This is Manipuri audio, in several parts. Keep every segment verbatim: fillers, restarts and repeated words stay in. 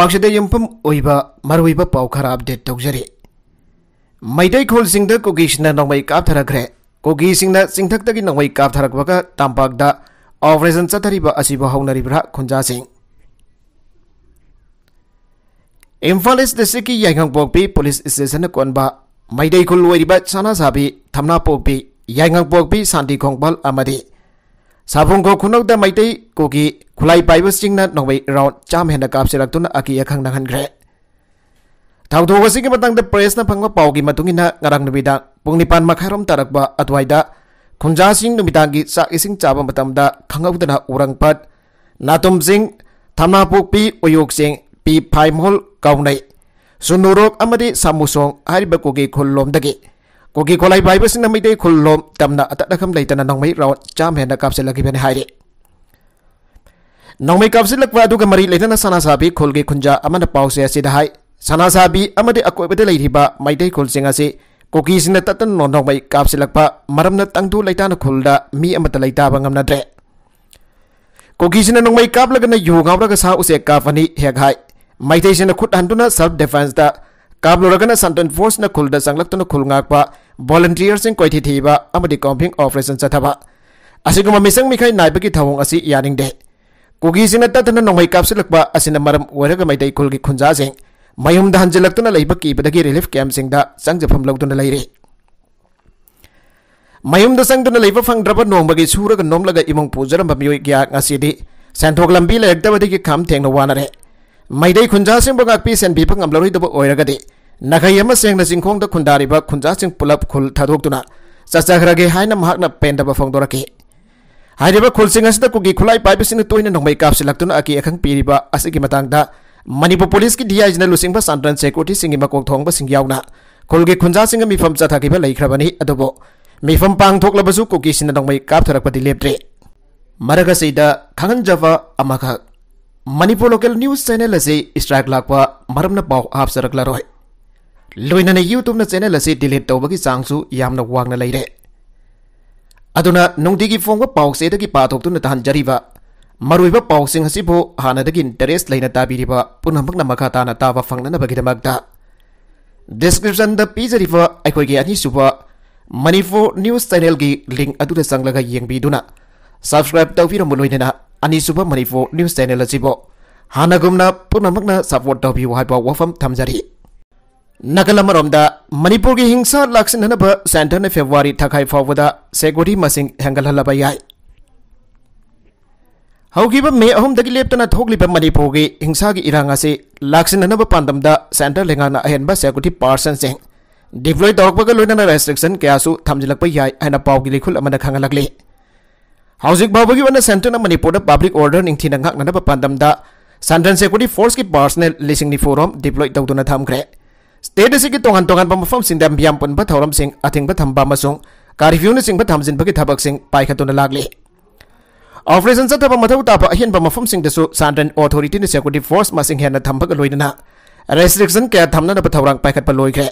ꯄꯥꯎꯁꯤꯗ ꯌꯨꯝꯐꯝ ꯑꯣꯏꯕ ꯃꯔꯨꯑꯣꯏꯕ ꯄꯥꯎ ꯈꯔ ꯑꯞꯗꯦꯠ ꯇꯧꯖꯔꯤ꯫ ꯃꯩꯇꯩ ꯈꯨꯜꯁꯤꯡꯗ ꯀꯨꯀꯤꯁꯤꯡꯅ ꯅꯣꯡꯃꯩ ꯀꯥꯞꯊꯔꯛꯈ꯭ꯔꯦ꯫ ꯀꯨꯀꯤꯁꯤꯡꯅ ꯆꯤꯡꯊꯛꯇꯒꯤ ꯅꯣꯡꯃꯩ ꯀꯥꯞꯊꯔꯛꯄꯒ ꯇꯝꯄꯥꯛꯇ ꯑꯣꯄꯔꯦꯁꯟ ꯆꯠꯊꯔꯤꯕ ꯑꯁꯤꯕꯨ ꯍꯧꯅꯔꯤꯕ꯭ꯔꯥ ꯈꯨꯟꯖꯥꯁꯤꯡ? ꯏꯝꯐꯥꯜ ꯏꯁ ꯗꯤꯁꯇ꯭ꯔꯤꯛꯀꯤ ꯌꯥꯏꯉꯪꯄꯣꯛꯄꯤ ꯄꯨꯂꯤꯁ ꯁ꯭ꯇꯦꯁꯟꯅ ꯀꯣꯟꯕ ꯃꯩꯇꯩ ꯈꯨꯜ ꯑꯣꯏꯔꯤꯕ ꯁꯅꯥꯁꯥꯕꯤ, ꯊꯝꯅꯥꯄꯣꯛꯄꯤ, ꯌꯥꯏꯉꯪꯄꯣꯛꯄꯤ, ꯁꯥꯟꯇꯤ ꯈꯣꯡꯕꯥꯜ ꯑꯃꯗꯤ ꯁꯥꯕꯨꯡꯈꯣꯛ ꯈꯨꯅꯧꯗ ꯃꯩꯇꯩ ꯀꯨꯀꯤ ꯈꯨꯠꯂꯥꯏ ꯄꯥꯏꯕꯁꯤꯡꯅ ꯅꯣꯡꯃꯩ ꯔꯥꯎꯟ ꯆꯥꯝꯃ ꯍꯦꯟꯅ ꯀꯥꯞꯁꯤꯜꯂꯛꯇꯨꯅ ꯑꯀꯤ ꯑꯈꯪ ꯅꯪꯍꯟꯈ꯭ꯔꯦ꯫ ꯊꯧꯗꯣꯛ ꯑꯁꯤꯒꯤ ꯃꯇꯥꯡꯗ ꯄ꯭ꯔꯦꯁꯅ ꯐꯪꯕ ꯄꯥꯎꯒꯤ ꯃꯇꯨꯡ ꯏꯟꯅ, ꯉꯔꯥꯡ ꯅꯨꯃꯤꯗꯥꯡ ꯄꯨꯡ ꯅꯤꯄꯥꯟ ꯃꯈꯥꯏꯔꯣꯝ ꯇꯥꯔꯛꯄ ꯑꯗꯨꯋꯥꯏꯗ ꯈꯨꯟꯖꯥꯁꯤꯡ ꯅꯨꯃꯤꯗꯥꯡꯒꯤ ꯆꯥꯛ ꯏꯁꯤꯡ ꯆꯥꯕ ꯃꯇꯝꯗ ꯈꯪꯍꯧꯗꯅ ꯎꯔꯪꯄꯠ, ꯅꯥꯇꯨꯝꯁꯤꯡ, ꯊꯝꯅꯥꯄꯣꯛꯄꯤ, ꯎꯌꯣꯛꯁꯤꯡ, ꯄꯤ ꯐꯥꯏꯃꯣꯜ, ꯀꯥꯎꯅꯩ, ꯁꯨꯅꯨꯔꯣꯛ ꯑꯃꯗꯤ ꯁꯥꯃꯨꯁꯣꯡ ꯍꯥꯏꯔꯤꯕ ꯀꯨꯀꯤ ꯈꯨꯜ ꯂꯣꯝꯗꯒꯤ ꯀꯨꯀꯤ ꯈꯨꯠꯂꯥꯏ ꯄꯥꯏꯕꯁꯤꯡꯅ ꯃꯩꯇꯩ ꯈꯨꯜ ꯂꯣꯝ ꯇꯝꯅ ꯑꯇꯠ ꯑꯈꯝ ꯂꯩꯇꯅ ꯅꯣꯡꯃꯩ ꯔꯥꯎꯟ ꯆꯥꯝꯃ ꯍꯦꯟꯅ ꯀꯥꯞꯁꯤꯜꯂꯛꯈꯤꯕꯅꯤ ꯍꯥꯏꯔꯤ꯫ ꯅꯣꯡꯃꯩ ꯀꯥꯞꯁꯤꯜꯂꯛꯄ ꯑꯗꯨꯒ ꯃꯔꯤ ꯂꯩꯅꯅ ꯁꯅꯥꯁꯥꯕꯤ ꯈꯨꯜꯒꯤ ꯈꯨꯟꯖꯥ ꯑꯃꯅ ꯄꯥꯎꯆꯦ ꯑꯁꯤꯗ ꯍꯥꯏ, ꯁꯅꯥꯁꯥꯕꯤ ꯑꯃꯗꯤ ꯑꯀꯣꯏꯕꯗ ꯂꯩꯔꯤꯕ ꯃꯩꯇꯩ ꯈꯨꯜꯁꯤꯡ ꯑꯁꯤ ꯀꯨꯀꯤꯁꯤꯡꯅ ꯇꯠꯇꯅ ꯅꯣꯡꯃꯩ ꯀꯥꯞꯁꯤꯜꯂꯛꯄ ꯃꯔꯝꯅ ꯇꯪꯗꯨ ꯂꯩꯇꯥꯅ ꯈꯨꯜꯗ ꯃꯤ ꯑꯃꯠꯇ ꯂꯩꯇꯥꯕ ꯉꯝꯅꯗ꯭ꯔꯦ꯫ ꯀꯨꯀꯤꯁꯤꯡꯅ ꯅꯣꯡꯃꯩ ꯀꯥꯞꯂꯒꯅ ꯌꯨ ꯉꯥꯎꯔꯒ ꯁꯥ ꯎꯆꯦꯛ ꯀꯥꯞꯄꯅꯤ ꯍꯦꯛ ꯍꯥꯏ꯫ ꯃꯩꯇꯩꯁꯤꯡꯅ ꯈꯨꯠ ꯍꯟꯗꯨꯅ ꯁꯦꯜꯐ ꯗꯤꯐꯦꯟꯁꯇ ꯀꯥꯞꯂꯨꯔꯒꯅ ꯁꯟꯇ꯭ꯔꯦꯜ ꯐꯣꯔꯁꯅ ꯈꯨꯜꯗ ꯆꯪꯂꯛꯇꯨꯅ ꯈꯨꯜ ꯉꯥꯛꯄ, ꯚꯣꯂꯨꯟꯇꯤꯌꯔꯁꯤꯡ ꯀꯣꯏꯊꯤ ꯊꯤꯕ ꯑꯃꯗꯤ ꯀꯣꯝꯕꯤꯡ ꯑꯣꯄꯔꯦꯁꯟ ꯆꯠꯊꯕ ꯑꯁꯤꯒꯨꯝꯕ ꯃꯤꯆꯪ ꯃꯤꯈꯥꯏ ꯅꯥꯏꯕꯒꯤ ꯊꯧꯑꯣꯡ ꯑꯁꯤ ꯌꯥꯅꯤꯡꯗꯦ꯫ ꯀꯨꯀꯤꯁꯤꯡꯅ ꯇꯠꯇꯅ ꯅꯣꯡꯃꯩ ꯀꯥꯞꯁꯤꯜꯂꯛꯄ ꯑꯁꯤꯅ ꯃꯔꯝ ꯑꯣꯏꯔꯒ ꯃꯩꯇꯩ ꯈꯨꯜꯒꯤ ꯈꯨꯟꯖꯥꯁꯤꯡ ꯃꯌꯨꯝꯗ ꯍꯟꯖꯤꯜꯂꯛꯇꯨꯅ ꯂꯩꯕ ꯀꯤꯕꯗꯒꯤ ꯔꯤꯂꯤꯐ ꯀꯦꯝꯞꯁꯤꯡꯗ ꯆꯪꯖꯐꯝ ꯂꯧꯗꯨꯅ ꯂꯩꯔꯤ꯫ ꯃꯌꯨꯝꯗ ꯆꯪꯗꯨꯅ ꯂꯩꯕ ꯐꯪꯗ꯭ꯔꯕ, ꯅꯣꯡꯃꯒꯤ ꯁꯨꯔꯒ ꯅꯣꯝꯂꯒ ꯏꯃꯨꯡ ꯄꯨꯖꯔꯝꯕ ꯃꯤꯑꯣꯏ ꯀꯌꯥ ꯉꯁꯤꯗꯤ ꯁꯦꯟꯊꯣꯛ ꯂꯝꯕꯤ ꯂꯩꯔꯛꯇꯕꯗꯒꯤ ꯈꯝ ꯊꯦꯡꯅ ꯋꯥꯅꯔꯦ꯫ ꯃꯩꯇꯩ ꯈꯨꯟꯖꯥꯁꯤꯡꯕꯨ ꯉꯥꯛꯄꯤ ꯁꯦꯟꯕꯤꯕ ꯉꯝꯂꯔꯣꯏꯗꯕ ꯑꯣꯏꯔꯒꯗꯤ, ꯅꯥꯈꯩ ꯑꯃ ꯁꯦꯡꯅ ꯆꯤꯡꯈꯣꯡꯗ ꯈꯨꯟꯗꯥꯔꯤꯕ ꯈꯨꯟꯖꯥꯁꯤꯡ ꯄꯨꯂꯞ ꯈꯨꯜ ꯊꯥꯗꯣꯛꯇꯨꯅ ꯆꯠꯆꯈ꯭ꯔꯒꯦ ꯍꯥꯏꯅ ꯃꯍꯥꯛꯅ ꯄꯦꯟꯗꯕ ꯐꯣꯡꯗꯣꯔꯛꯈꯤ꯫ ꯍꯥꯏꯔꯤꯕ ꯈꯨꯜꯁꯤꯡ ꯑꯁꯤꯗ ꯀꯨꯀꯤ ꯈꯨꯠꯂꯥꯏ ꯄꯥꯏꯕꯁꯤꯡꯅ ꯇꯣꯏꯅ ꯅꯣꯡꯃꯩ ꯀꯥꯞꯁꯤꯜꯂꯛꯇꯨꯅ ꯑꯀꯤ ꯑꯈꯪ ꯄꯤꯔꯤꯕ ꯑꯁꯤꯒꯤ ꯃꯇꯥꯡꯗ ꯃꯅꯤꯄꯨꯔ ꯄꯨꯂꯤꯁꯀꯤ ꯗꯤ ꯑꯥꯏ ꯖꯤꯅ ꯂꯨꯆꯤꯡꯕ ꯁꯟꯇ꯭ꯔꯦꯜ ꯁꯦꯀ꯭ꯌꯨꯔꯤꯇꯤꯁꯤꯡꯒꯤ ꯃꯀꯣꯛ ꯊꯣꯡꯕꯁꯤꯡ ꯌꯥꯎꯅ ꯈꯨꯜꯒꯤ ꯈꯨꯟꯖꯥꯁꯤꯡꯒ ꯃꯤꯐꯝ ꯆꯠꯊꯈꯤꯕ ꯂꯩꯈ꯭ꯔꯕꯅꯤ꯫ ꯑꯗꯨꯕꯨ ꯃꯤꯐꯝ ꯄꯥꯡꯊꯣꯛꯂꯕꯁꯨ ꯀꯨꯀꯤꯁꯤꯡꯅ ꯅꯣꯡꯃꯩ ꯀꯥꯞꯊꯔꯛꯄꯗꯤ ꯂꯦꯞꯇ꯭ꯔꯤ꯫ ꯃꯔꯛ ꯑꯁꯤꯗ ꯈꯪꯍꯟꯖꯕ ꯑꯃꯈꯛ, ꯃꯅꯤꯄꯨꯔ ꯂꯣꯀꯦꯜ ꯅ꯭ꯌꯨꯁ ꯆꯦꯅꯦꯜ ꯑꯁꯤ ꯁ꯭ꯇ꯭ꯔꯥꯏꯛ ꯂꯥꯛꯄ ꯃꯔꯝꯅ ꯄꯥꯎ ꯍꯥꯞꯆꯔꯛꯂꯔꯣꯏ꯫ ꯂꯣꯏꯅꯅ ꯌꯨꯇ꯭ꯌꯨꯕꯅ ꯆꯦꯅꯦꯜ ꯑꯁꯤ ꯗꯤꯂꯤꯠ ꯇꯧꯕꯒꯤ ꯆꯥꯡꯁꯨ ꯌꯥꯝꯅ ꯋꯥꯡꯅ ꯂꯩꯔꯦ꯫ ꯑꯗꯨꯅ ꯅꯨꯡꯇꯤꯒꯤ ꯐꯣꯡꯕ ꯄꯥꯎꯆꯦꯗꯒꯤ ꯄꯥꯊꯣꯛꯇꯨꯅ ꯇꯥꯍꯟꯖꯔꯤꯕ ꯃꯔꯨꯑꯣꯏꯕ ꯄꯥꯎꯁꯤꯡ ꯑꯁꯤꯕꯨ ꯍꯥꯟꯅꯗꯒꯤ interest ꯂꯩꯅ ꯇꯥꯕꯤꯔꯤꯕ ꯄꯨꯝꯅꯃꯛꯅ ꯃꯈꯥ ꯇꯥꯅ ꯇꯥꯕ ꯐꯪꯅꯅꯕꯒꯤꯗꯃꯛꯇ descriptionꯗ ꯄꯤꯖꯔꯤꯕ ꯑꯩꯈꯣꯏꯒꯤ ꯑꯅꯤꯁꯨꯕ ꯃꯅꯤꯄꯨꯔ news channelꯒꯤ link ꯑꯗꯨꯗ ꯆꯪꯂꯒ ꯌꯦꯡꯕꯤꯗꯨꯅ subscribe ꯇꯧꯕꯤꯔꯝꯕ ꯂꯣꯏꯅꯅ ꯑꯅꯤꯁꯨꯕ ꯃꯅꯤꯄꯨꯔ news channel ꯑꯁꯤꯕꯨ ꯍꯥꯟꯅꯒꯨꯝꯅ ꯄꯨꯝꯅꯃꯛꯅ support ꯇꯧꯕꯤꯌꯨ ꯍꯥꯏꯕ ꯋꯥꯐꯝ ꯊꯝꯖꯔꯤ꯫ ꯅꯥꯀꯜ ꯑꯃꯔꯣꯝꯗ, ꯃꯅꯤꯄꯨꯔꯒꯤ ꯍꯤꯡꯁꯥ ꯂꯥꯛꯁꯤꯟꯅꯅꯕ centreꯅ February ꯊꯥꯈꯥꯏ ꯐꯥꯎꯕꯗ security ꯃꯁꯤꯡ ꯍꯦꯟꯒꯠꯍꯜꯂꯕ ꯌꯥꯏ꯫ ꯍꯧꯈꯤꯕ May ꯑꯍꯨꯝꯗꯒꯤ ꯂꯦꯞꯇꯅ ꯊꯣꯛꯂꯤꯕ ꯃꯅꯤꯄꯨꯔꯒꯤ ꯍꯤꯡꯁꯥꯒꯤ ꯏꯔꯥꯡ ꯑꯁꯤ ꯂꯥꯛꯁꯤꯟꯅꯅꯕ ꯄꯥꯟꯗꯝꯗ centre ꯂꯩꯉꯥꯛꯅ ꯑꯍꯦꯟꯕ security personꯁꯤꯡ deploy ꯇꯧꯔꯛꯄꯒ ꯂꯣꯏꯅꯅ restrictionꯀꯌꯥꯁꯨ ꯊꯝꯖꯤꯜꯂꯛꯄ ꯌꯥꯏ ꯍꯥꯏꯅ ꯄꯥꯎꯒꯤ ꯂꯩꯈꯨꯜ ꯑꯃꯅ ꯈꯪꯍꯜꯂꯛꯂꯤ꯫ ꯍꯧꯖꯤꯛ ꯐꯥꯎꯕꯒꯤ ꯑꯣꯏꯅ centreꯅ ꯃꯅꯤꯄꯨꯔꯗ public order ꯅꯤꯡꯊꯤꯅ ꯉꯥꯛꯅꯅꯕ ꯄꯥꯟꯗꯝꯗ central security forceꯀꯤ personnel ꯂꯤꯁꯤꯡ ꯅꯤꯐꯨ ꯔꯣꯝ deploy ꯇꯧꯗꯨꯅ ꯊꯝꯈ꯭ꯔꯦ꯫ State ꯑꯁꯤꯒꯤ ꯇꯣꯉꯥꯟ ꯇꯣꯉꯥꯟꯕ ꯃꯐꯝꯁꯤꯡꯗ ꯃꯤꯌꯥꯝ ꯄꯨꯟꯕ ꯊꯧꯔꯝꯁꯤꯡ ꯑꯊꯤꯡꯕ ꯊꯝꯕ ꯑꯃꯁꯨꯡ curfewꯅꯆꯤꯡꯕ ꯊꯝꯖꯤꯟꯕꯒꯤ ꯊꯕꯛꯁꯤꯡ ꯄꯥꯏꯈꯠꯇꯨꯅ ꯂꯥꯛꯂꯤ꯫ Operation ꯆꯠꯊꯕ ꯃꯊꯧ ꯇꯥꯕ ꯑꯍꯦꯟꯕ ꯃꯐꯝꯁꯤꯡꯗꯁꯨ central authorityꯅ security force ꯃꯁꯤꯡ ꯍꯦꯟꯅ ꯊꯝꯕꯒ ꯂꯣꯏꯅꯅ restriction ꯀꯌꯥ ꯊꯝꯅꯅꯕ ꯊꯧꯔꯥꯡ ꯄꯥꯏꯈꯠꯄ ꯂꯣꯏꯈ꯭ꯔꯦ꯫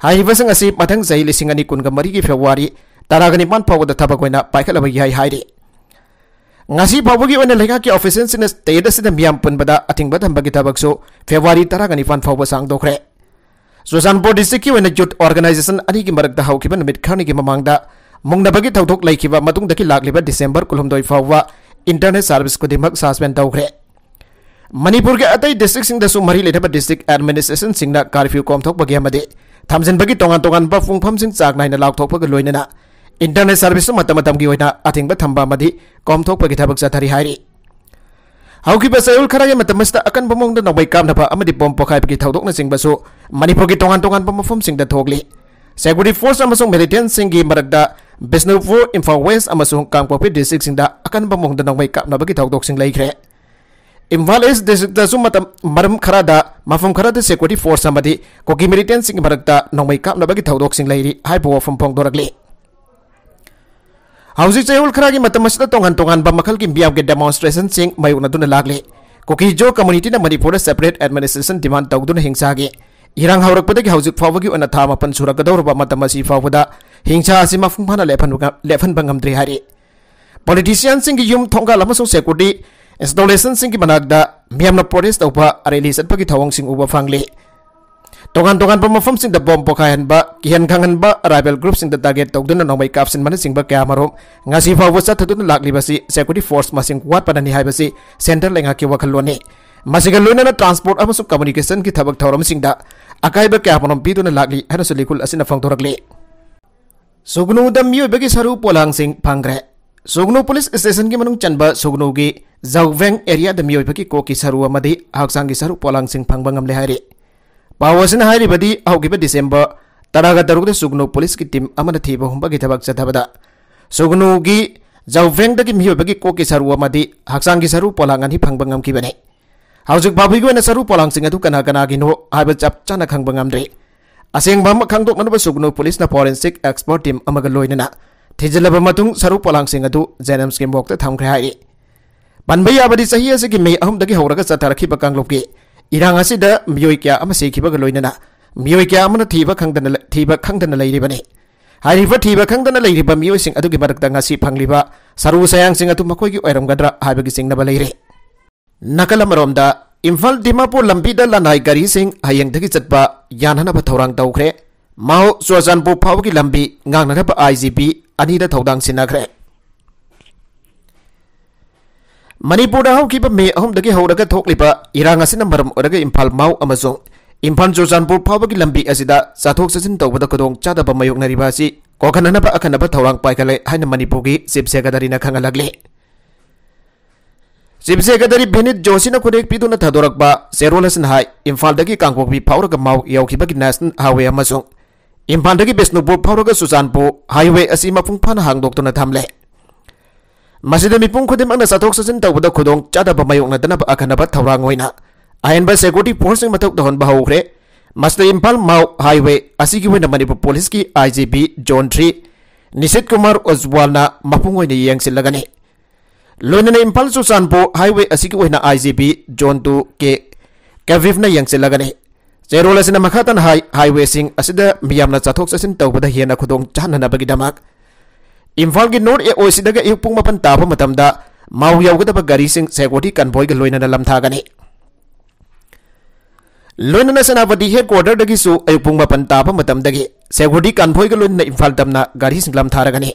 ꯍꯥꯏꯔꯤꯕꯁꯤꯡ ꯑꯁꯤ ꯃꯊꯪ ꯆꯍꯤ ꯂꯤꯁꯤꯡ ꯑꯅꯤ ꯀꯨꯟꯒ ꯃꯔꯤꯒꯤ February ꯇꯔꯥꯒ ꯅꯤꯄꯥꯟ ꯐꯥꯎꯕꯗ ꯊꯕꯛ ꯑꯣꯏꯅ ꯄꯥꯏꯈꯠꯂꯕ ꯌꯥꯏ ꯍꯥꯏꯔꯤ꯫ ꯉꯁꯤ ꯐꯥꯎꯕꯒꯤ ꯑꯣꯏꯅ ꯂꯩꯉꯥꯛꯀꯤ officialꯁꯤꯡꯅ state ꯑꯁꯤꯗ ꯃꯤꯌꯥꯝ ꯄꯨꯟꯕꯗ ꯑꯊꯤꯡꯕ ꯊꯝꯕꯒꯤ ꯊꯕꯛꯁꯨ February ꯇꯔꯥꯒ ꯅꯤꯄꯥꯟ ꯐꯥꯎꯕ ꯁꯥꯡꯗꯣꯛꯈ꯭ꯔꯦ꯫ ꯆꯨꯔꯆꯥꯟꯄꯨꯔ districtꯀꯤ ꯑꯣꯏꯅ youth organization ꯑꯅꯤꯒꯤ ꯃꯔꯛꯇ ꯍꯧꯈꯤꯕ ꯅꯨꯃꯤꯠ ꯈꯔꯅꯤꯒꯤ ꯃꯃꯥꯡꯗ ꯃꯨꯛꯅꯕꯒꯤ ꯊꯧꯗꯣꯛ ꯂꯩꯈꯤꯕ ꯃꯇꯨꯡꯗꯒꯤ ꯂꯥꯛꯂꯤꯕ December ꯀꯨꯟꯍꯨꯝꯗꯣꯏ ꯐꯥꯎꯕ internet service ꯈꯨꯗꯤꯡꯃꯛ suspend ꯇꯧꯈ꯭ꯔꯦ꯫ ꯃꯅꯤꯄꯨꯔꯒꯤ ꯑꯇꯩ districtꯁꯤꯡꯗꯁꯨ ꯃꯔꯤ ꯂꯩꯅꯕ district administrationꯁꯤꯡꯅ curfew ꯀꯣꯝꯊꯣꯛꯄꯒꯤ ꯑꯃꯗꯤ ꯊꯝꯖꯤꯟꯕꯒꯤ ꯇꯣꯉꯥꯟ ꯇꯣꯉꯥꯟꯕ ꯄꯨꯡꯐꯝꯁꯤꯡ ꯆꯥꯡ ꯅꯥꯏꯅ ꯂꯥꯎꯊꯣꯛꯄꯒ ꯂꯣꯏꯅꯅ internet service ꯃꯇꯝ ꯃꯇꯝꯒꯤ ꯑꯣꯏꯅ ꯑꯊꯤꯡꯕ ꯊꯝꯕ ꯑꯃꯗꯤ ꯀꯣꯝꯊꯣꯛꯄꯒꯤ ꯊꯕꯛ ꯆꯠꯊꯔꯤ ꯍꯥꯏꯔꯤ꯫ ꯍꯧꯈꯤꯕ ꯆꯌꯣꯜ ꯈꯔꯒꯤ ꯃꯇꯝ ꯑꯁꯤꯗ ꯑꯀꯟꯕ ꯃꯑꯣꯡꯗ ꯅꯣꯡꯃꯩ ꯀꯥꯞꯅꯕ ꯑꯃꯗꯤ bomb ꯄꯣꯈꯥꯏꯕꯒꯤ ꯊꯧꯗꯣꯛꯅꯆꯤꯡꯕꯁꯨ ꯃꯅꯤꯄꯨꯔꯒꯤ ꯇꯣꯉꯥꯟ ꯇꯣꯉꯥꯟꯕ ꯃꯐꯝꯁꯤꯡꯗ ꯊꯣꯛꯂꯤ꯫ Security force ꯑꯃꯁꯨꯡ militantꯁꯤꯡꯒꯤ ꯃꯔꯛꯇ ꯕꯤꯁꯅꯨꯄꯨꯔ, ꯏꯝꯐꯥꯜ West ꯑꯃꯁꯨꯡ ꯀꯥꯡꯄꯣꯛꯄꯤ districtꯁꯤꯡꯗ ꯑꯀꯟꯕ ꯃꯑꯣꯡꯗ ꯅꯣꯡꯃꯩ ꯀꯥꯞꯅꯕꯒꯤ ꯊꯧꯗꯣꯛꯁꯤꯡ ꯂꯩꯈ꯭ꯔꯦ꯫ ꯏꯝꯐꯥꯜ East districtꯇꯁꯨ ꯃꯇꯝ, ꯃꯔꯝ ꯈꯔꯗ, ꯃꯐꯝ ꯈꯔꯗ security force ꯑꯃꯗꯤ ꯀꯨꯀꯤ militantꯁꯤꯡꯒꯤ ꯃꯔꯛꯇ ꯅꯣꯡꯃꯩ ꯀꯥꯞꯅꯕꯒꯤ ꯊꯧꯗꯣꯛꯁꯤꯡ ꯂꯩꯔꯤ ꯍꯥꯏꯕ ꯋꯥꯐꯝ ꯐꯣꯡꯗꯣꯔꯛꯂꯤ꯫ ꯍꯧꯖꯤꯛ ꯆꯌꯣꯜ ꯈꯔꯒꯤ ꯃꯇꯝ ꯑꯁꯤꯗ ꯇꯣꯉꯥꯟ ꯇꯣꯉꯥꯟꯕ ꯃꯈꯜꯒꯤ ꯃꯤꯌꯥꯝꯒꯤ demonstrationꯁꯤꯡ ꯃꯥꯌꯣꯛꯅꯗꯨꯅ ꯂꯥꯛꯂꯤ꯫ ꯀꯨꯀꯤ-ꯖꯣ communityꯅ ꯃꯅꯤꯄꯨꯔꯗ separate administration demand ꯇꯧꯗꯨꯅ ꯍꯤꯡꯁꯥꯒꯤ ꯏꯔꯥꯡ ꯍꯧꯔꯛꯄꯗꯒꯤ ꯍꯧꯖꯤꯛ ꯐꯥꯎꯕꯒꯤ ꯑꯣꯏꯅ ꯊꯥ ꯃꯥꯄꯟ ꯁꯨꯔꯛꯀꯗꯧꯔꯕ ꯃꯇꯝ ꯑꯁꯤ ꯐꯥꯎꯕꯗ ꯍꯤꯡꯁꯥ ꯑꯁꯤ ꯃꯄꯨꯡ ꯐꯥꯅ ꯂꯦꯞꯍꯟꯕ ꯉ-, ꯂꯦꯞꯍꯟꯕ ꯉꯝꯗ꯭ꯔꯤ ꯍꯥꯏꯔꯤ꯫ Politicianꯁꯤꯡꯒꯤ ꯌꯨꯝ, ꯊꯣꯡꯒꯥꯜ ꯑꯃꯁꯨꯡ security ꯏꯟꯁꯇꯣꯂꯦꯁꯟꯁꯤꯡꯒꯤ ꯃꯅꯥꯛꯇ ꯃꯤꯌꯥꯝꯅ ꯄ꯭ꯔꯣꯇꯦꯁ ꯇꯧꯕ, ꯔꯦꯂꯤ ꯆꯠꯄꯒꯤ ꯊꯧꯑꯣꯡꯁꯤꯡ ꯎꯕ ꯐꯪꯂꯤ꯫ ꯇꯣꯉꯥꯟ ꯇꯣꯉꯥꯟꯕ ꯃꯐꯝꯁꯤꯡꯗ ꯕꯣꯝ ꯄꯣꯈꯥꯏꯍꯟꯕ, ꯀꯤꯍꯟ ꯈꯪꯍꯟꯕ, ꯔꯥꯏꯕꯦꯜ ꯒ꯭ꯔꯨꯞꯁꯤꯡꯗ ꯇꯥꯔꯒꯦꯠ ꯇꯧꯗꯨꯅ ꯅꯣꯡꯃꯩ ꯀꯥꯞꯁꯤꯟꯕꯅꯆꯤꯡꯕ ꯀꯌꯥꯃꯔꯨꯝ ꯉꯁꯤ ꯐꯥꯎꯕ ꯆꯠꯊꯗꯨꯅ ꯂꯥꯛꯂꯤꯕꯁꯤ ꯁꯦꯀ꯭ꯌꯨꯔꯤꯇꯤ ꯐꯣꯔꯁ ꯃꯁꯤꯡ ꯋꯥꯠꯄꯅꯅꯤ ꯍꯥꯏꯕꯁꯤ ꯁꯦꯟꯇꯔ ꯂꯩꯉꯥꯛꯀꯤ ꯋꯥꯈꯜꯂꯣꯟꯅꯤ꯫ ꯃꯁꯤꯒ ꯂꯣꯏꯅꯅ ꯇ꯭ꯔꯥꯟꯁꯄꯣꯔꯠ ꯑꯃꯁꯨꯡ ꯀꯝꯃ꯭ꯌꯨꯅꯤꯀꯦꯁꯟꯒꯤ ꯊꯕꯛ ꯊꯧꯔꯝꯁꯤꯡꯗ ꯑꯀꯥꯏꯕ ꯀꯌꯥꯃꯔꯨꯝ ꯄꯤꯗꯨꯅ ꯂꯥꯛꯂꯤ ꯍꯥꯏꯅꯁꯨ ꯂꯤꯈꯨꯜ ꯑꯁꯤꯅ ꯐꯣꯡꯗꯣꯔꯛꯂꯤ꯫ ꯁꯨꯒꯅꯨꯗ ꯃꯤꯑꯣꯏꯕꯒꯤ ꯁꯔꯨ ꯄꯣꯂꯥꯡꯁꯤꯡ ꯐꯪꯈ꯭ꯔꯦ꯫ ꯁꯨꯒꯅꯨ ꯄꯨꯂꯤꯁ ꯁ꯭ꯇꯦꯁꯟꯒꯤ ꯃꯅꯨꯡ ꯆꯟꯕ ꯁꯨꯒꯅꯨꯒꯤ ꯖꯧꯚꯦꯡ ꯑꯦꯔꯤꯌꯥꯗ ꯃꯤꯑꯣꯏꯕꯒꯤ ꯀꯣꯛꯀꯤ ꯁꯔꯨ ꯑꯃꯗꯤ ꯍꯛꯆꯥꯡꯒꯤ ꯁꯔꯨ ꯄꯣꯂꯥꯡꯁꯤꯡ ꯐꯪꯕ ꯉꯝꯂꯦ ꯍꯥꯏꯔꯤ꯫ ꯄꯥꯎ ꯑꯁꯤꯅ ꯍꯥꯏꯔꯤꯕꯗꯤ ꯍꯧꯈꯤꯕ ꯗꯤꯁꯦꯝꯕꯔ ꯇꯔꯥꯒ ꯇꯔꯨꯛꯇ ꯁꯨꯒꯅꯨ ꯄꯨꯂꯤꯁꯀꯤ ꯇꯤꯝ ꯑꯃꯅ ꯊꯤꯕ ꯍꯨꯝꯕꯒꯤ ꯊꯕꯛ ꯆꯠꯊꯕꯗ ꯁꯨꯒꯅꯨꯒꯤ ꯖꯧꯚꯦꯡꯗꯒꯤ ꯃꯤꯑꯣꯏꯕꯒꯤ ꯀꯣꯛꯀꯤ ꯁꯔꯨ ꯑꯃꯗꯤ ꯍꯛꯆꯥꯡꯒꯤ ꯁꯔꯨ ꯄꯣꯂꯥꯡ ꯑꯅꯤ ꯐꯪꯕ ꯉꯝꯈꯤꯕꯅꯤ꯫ ꯍꯧꯖꯤꯛ ꯐꯥꯎꯕꯒꯤ ꯑꯣꯏꯅ ꯁꯔꯨ ꯄꯣꯂꯥꯡꯁꯤꯡ ꯑꯗꯨ ꯀꯅꯥ ꯀꯅꯥꯒꯤꯅꯣ ꯍꯥꯏꯕ ꯆꯞ ꯆꯥꯅ ꯈꯪꯕ ꯉꯝꯗ꯭ꯔꯤ꯫ ꯑꯁꯦꯡꯕ ꯑꯃ ꯈꯪꯗꯣꯛꯅꯅꯕ ꯁꯨꯒꯅꯨ ꯄꯨꯂꯤꯁꯅ ꯐꯣꯔꯦꯟꯁꯤꯛ ꯑꯦꯛꯁꯄꯔꯠ ꯇꯤꯝ ꯑꯃꯒ ꯂꯣꯏꯅꯅ ꯊꯤꯖꯤꯜꯂꯕ ꯃꯇꯨꯡ ꯁꯔꯨ ꯄꯣꯂꯥꯡꯁꯤꯡ ꯑꯗꯨ ꯖꯦꯅꯤꯝꯁꯀꯤ ꯃꯣꯔꯒꯇ ꯊꯝꯈ꯭ꯔꯦ ꯍꯥꯏꯔꯤ꯫ ꯄꯟꯕ ꯌꯥꯕꯗꯤ ꯆꯍꯤ ꯑꯁꯤꯒꯤ ꯃꯦ ꯑꯍꯨꯝꯗꯒꯤ ꯍꯧꯔꯒ ꯆꯠꯊꯔꯛꯈꯤꯕ ꯀꯥꯡꯂꯨꯞꯀꯤ ꯏꯔꯥꯡ ꯑꯁꯤꯗ ꯃꯤꯑꯣꯏ ꯀꯌꯥ ꯑꯃ ꯁꯤꯈꯤꯕꯒ ꯂꯣꯏꯅꯅ ꯃꯤꯑꯣꯏ ꯀꯌꯥ ꯑꯃꯅ ꯊꯤꯕ ꯈꯪꯗꯅ ꯂꯩ-, ꯊꯤꯕ ꯈꯪꯗꯅ ꯂꯩꯔꯤꯕꯅꯤ꯫ ꯍꯥꯏꯔꯤꯕ ꯊꯤꯕ ꯈꯪꯗꯅ ꯂꯩꯔꯤꯕ ꯃꯤꯑꯣꯏꯁꯤꯡ ꯑꯗꯨꯒꯤ ꯃꯔꯛꯇ ꯉꯁꯤ ꯐꯪꯂꯤꯕ ꯁꯔꯨ ꯁꯌꯥꯡꯁꯤꯡ ꯑꯗꯨ ꯃꯈꯣꯏꯒꯤ ꯑꯣꯏꯔꯝꯒꯗ꯭ꯔꯥ ꯍꯥꯏꯕꯒꯤ ꯆꯤꯡꯅꯕ ꯂꯩꯔꯤ꯫ ꯅꯥꯀꯜ ꯑꯃꯔꯣꯝꯗ, ꯏꯝꯐꯥꯜ ꯗꯤꯃꯥꯄꯨꯔ ꯂꯝꯕꯤꯗ ꯂꯅꯥꯏ ꯒꯥꯔꯤꯁꯤꯡ ꯍꯌꯦꯡꯗꯒꯤ ꯆꯠꯄ ꯌꯥꯅꯅꯕ ꯊꯧꯔꯥꯡ ꯇꯧꯈ꯭ꯔꯦ꯫ ꯃꯥꯎ ꯆꯨꯔꯆꯥꯟꯄꯨꯔ ꯐꯥꯎꯕꯒꯤ ꯂꯝꯕꯤ ꯉꯥꯛꯅꯅꯕ ꯑꯥꯏ ꯖꯤ ꯄꯤ ꯑꯅꯤꯗ ꯊꯧꯗꯥꯡ ꯁꯤꯟꯅꯈ꯭ꯔꯦ꯫ ꯃꯅꯤꯄꯨꯔꯗ ꯍꯧꯈꯤꯕ ꯃꯦ ꯑꯍꯨꯝꯗꯒꯤ ꯍꯧꯔꯒ ꯊꯣꯛꯂꯤꯕ ꯏꯔꯥꯡ ꯑꯁꯤꯅ ꯃꯔꯝ ꯑꯣꯏꯔꯒ ꯏꯝꯐꯥꯜ ꯃꯥꯎ ꯑꯃꯁꯨꯡ ꯏꯝꯐꯥꯜ ꯆꯨꯔꯆꯥꯟꯄꯨꯔ ꯐꯥꯎꯕꯒꯤ ꯂꯝꯕꯤ ꯑꯁꯤꯗ ꯆꯠꯊꯣꯛ ꯆꯠꯁꯤꯟ ꯇꯧꯕꯗ ꯈꯨꯗꯣꯡ ꯆꯥꯗꯕ ꯃꯥꯌꯣꯛꯅꯔꯤꯕ ꯑꯁꯤ ꯀꯣꯛꯍꯟꯅꯅꯕ ꯑꯈꯟꯅꯕ ꯊꯧꯔꯥꯡ ꯄꯥꯏꯈꯠꯂꯦ ꯍꯥꯏꯅ ꯃꯅꯤꯄꯨꯔꯒꯤ ꯆꯤꯐ ꯁꯦꯀ꯭ꯔꯦꯇꯔꯤꯅ ꯈꯪꯍꯜꯂꯛꯂꯤ꯫ ꯆꯤꯐ ꯁꯦꯀ꯭ꯔꯦꯇꯔꯤ ꯚꯤꯅꯤꯠ ꯖꯣꯁꯤꯅ ꯈꯨꯔꯦꯛ ꯄꯤꯗꯨꯅ ꯊꯥꯗꯣꯔꯛꯄ ꯆꯦꯔꯣꯜ ꯑꯁꯤꯅ ꯍꯥꯏ, ꯏꯝꯐꯥꯜꯗꯒꯤ ꯀꯥꯡꯄꯣꯛꯄꯤ ꯐꯥꯎꯔꯒ ꯃꯥꯎ ꯌꯧꯈꯤꯕꯒꯤ ꯅꯦꯁꯅꯦꯜ ꯍꯥꯏꯋꯦ ꯑꯃꯁꯨꯡ ꯏꯝꯐꯥꯜꯗꯒꯤ ꯕꯤꯁꯅꯨꯄꯨꯔ ꯐꯥꯎꯔꯒ ꯆꯨꯔꯆꯥꯟꯄꯨꯔ ꯍꯥꯏꯋꯦ ꯑꯁꯤ ꯃꯄꯨꯡ ꯐꯥꯅ ꯍꯥꯡꯗꯣꯛꯇꯨꯅ ꯊꯝꯂꯦ꯫ ꯃꯁꯤꯗ ꯃꯤꯄꯨꯝ ꯈꯨꯗꯤꯡꯃꯛꯅ ꯆꯠꯊꯣꯛ ꯆꯠꯁꯤꯟ ꯇꯧꯕꯗ ꯈꯨꯗꯣꯡ ꯆꯥꯗꯕ ꯃꯥꯌꯣꯛꯅꯗꯅꯕ ꯑꯈꯟꯅꯕ ꯊꯧꯔꯥꯡ ꯑꯣꯏꯅ ꯑꯍꯦꯟꯕ ꯁꯦꯀ꯭ꯌꯨꯔꯤꯇꯤ ꯐꯣꯔꯁꯁꯤꯡ ꯃꯊꯧ ꯇꯧꯍꯟꯕ ꯍꯧꯈ꯭ꯔꯦ꯫ ꯃꯁꯤꯗ ꯏꯝꯐꯥꯜ ꯃꯥꯎ ꯍꯥꯏꯋꯦ ꯑꯁꯤꯒꯤ ꯑꯣꯏꯅ ꯃꯅꯤꯄꯨꯔ ꯄꯨꯂꯤꯁꯀꯤ I G P zone three Nishit Kumar ꯎꯖꯋꯥꯜꯅ ꯃꯄꯨꯡ ꯑꯣꯏꯅ ꯌꯦꯡꯁꯤꯜꯂꯒꯅꯤ꯫ ꯂꯣꯏꯅꯅ ꯏꯝꯐꯥꯜ ꯆꯨꯔꯆꯥꯟꯄꯨꯔ ꯍꯥꯏꯋꯦ ꯑꯁꯤꯒꯤ ꯑꯣꯏꯅ I G P zone two K ꯀꯦꯕꯤꯐꯅ ꯌꯦꯡꯁꯤꯜꯂꯒꯅꯤ꯫ ꯆꯦꯔꯣꯜ ꯑꯁꯤꯅ ꯃꯈꯥ ꯇꯥꯅ ꯍꯥꯏ, ꯍꯥꯏꯋꯦꯁꯤꯡ ꯑꯁꯤꯗ ꯃꯤꯌꯥꯝꯅ ꯆꯠꯊꯣꯛ ꯆꯠꯁꯤꯟ ꯇꯧꯕꯗ ꯍꯦꯟꯅ ꯈꯨꯗꯣꯡ ꯆꯥꯍꯟꯅꯅꯕꯒꯤꯗꯃꯛ ꯏꯝꯐꯥꯜꯒꯤ ꯅꯣꯔꯠ ꯑꯦ ꯑꯣ ꯁꯤꯗꯒꯤ ꯑꯌꯨꯛ ꯄꯨꯡ ꯃꯥꯄꯟ ꯇꯥꯕ ꯃꯇꯝꯗ ꯃꯥꯎ ꯌꯧꯒꯗꯕ ꯒꯥꯔꯤꯁꯤꯡ security convoyꯒ ꯂꯣꯏꯅꯅ ꯂꯝꯊꯥꯒꯅꯤ꯫ ꯂꯣꯏꯅꯅ ꯁꯦꯅꯥꯄꯇꯤ headquarterꯗꯒꯤꯁꯨ ꯑꯌꯨꯛ ꯄꯨꯡ ꯃꯥꯄꯟ ꯇꯥꯕ ꯃꯇꯝꯗꯒꯤ security convoyꯒ ꯂꯣꯏꯅꯅ ꯏꯝꯐꯥꯜ ꯇꯝꯅ ꯒꯥꯔꯤꯁꯤꯡ ꯂꯝꯊꯥꯔꯒꯅꯤ꯫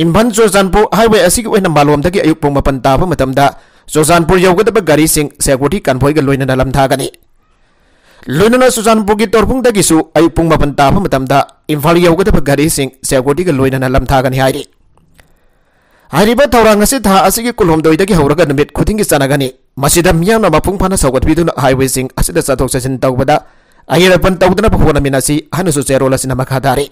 ꯏꯝꯐꯥꯜ ꯆꯨꯔꯆꯥꯟꯄꯨꯔ highway ꯑꯁꯤꯒꯤ ꯑꯣꯏꯅ ꯃꯥꯂꯣꯝꯗꯒꯤ ꯑꯌꯨꯛ ꯄꯨꯡ ꯃꯥꯄꯟ ꯇꯥꯕ ꯃꯇꯝꯗ ꯆꯨꯔꯆꯥꯟꯄꯨꯔ ꯌꯧꯒꯗꯕ ꯒꯥꯔꯤꯁꯤꯡ security convoyꯒ ꯂꯣꯏꯅꯅ ꯂꯝꯊꯥꯒꯅꯤ꯫ ꯂꯣꯏꯅꯅ ꯆꯨꯔꯆꯥꯟꯄꯨꯔꯒꯤ ꯇꯣꯔꯕꯨꯡꯗꯒꯤꯁꯨ ꯑꯌꯨꯛ ꯄꯨꯡ ꯃꯥꯄꯟ ꯇꯥꯕ ꯃꯇꯝꯗ ꯏꯝꯐꯥꯜ ꯌꯧꯒꯗꯕ ꯒꯥꯔꯤꯁꯤꯡ securityꯒ ꯂꯣꯏꯅꯅ ꯂꯝꯊꯥꯒꯅꯤ ꯍꯥꯏꯔꯤ꯫ ꯍꯥꯏꯔꯤꯕ ꯊꯧꯔꯥꯡ ꯑꯁꯤ ꯊꯥ ꯑꯁꯤꯒꯤ ꯀꯨꯟꯍꯨꯝꯗꯣꯏꯗꯒꯤ ꯍꯧꯔꯒ ꯅꯨꯃꯤꯠ ꯈꯨꯗꯤꯡꯒꯤ ꯆꯠꯅꯒꯅꯤ꯫ ꯃꯁꯤꯗ ꯃꯤꯌꯥꯝꯅ ꯃꯄꯨꯡ ꯐꯥꯅ ꯁꯧꯒꯠꯄꯤꯗꯨꯅ highwayꯁꯤꯡ ꯑꯁꯤꯗ ꯆꯠꯊꯣꯛ ꯆꯠꯁꯤꯟ ꯇꯧꯕꯗ ꯑꯌꯦꯠ ꯑꯄꯟ ꯇꯧꯗꯅꯕ ꯍꯣꯠꯅꯃꯤꯟꯅꯁꯤ ꯍꯥꯏꯅꯁꯨ ꯆꯦꯔꯣꯜ ꯑꯁꯤꯅ ꯃꯈꯥ ꯇꯥꯔꯤ꯫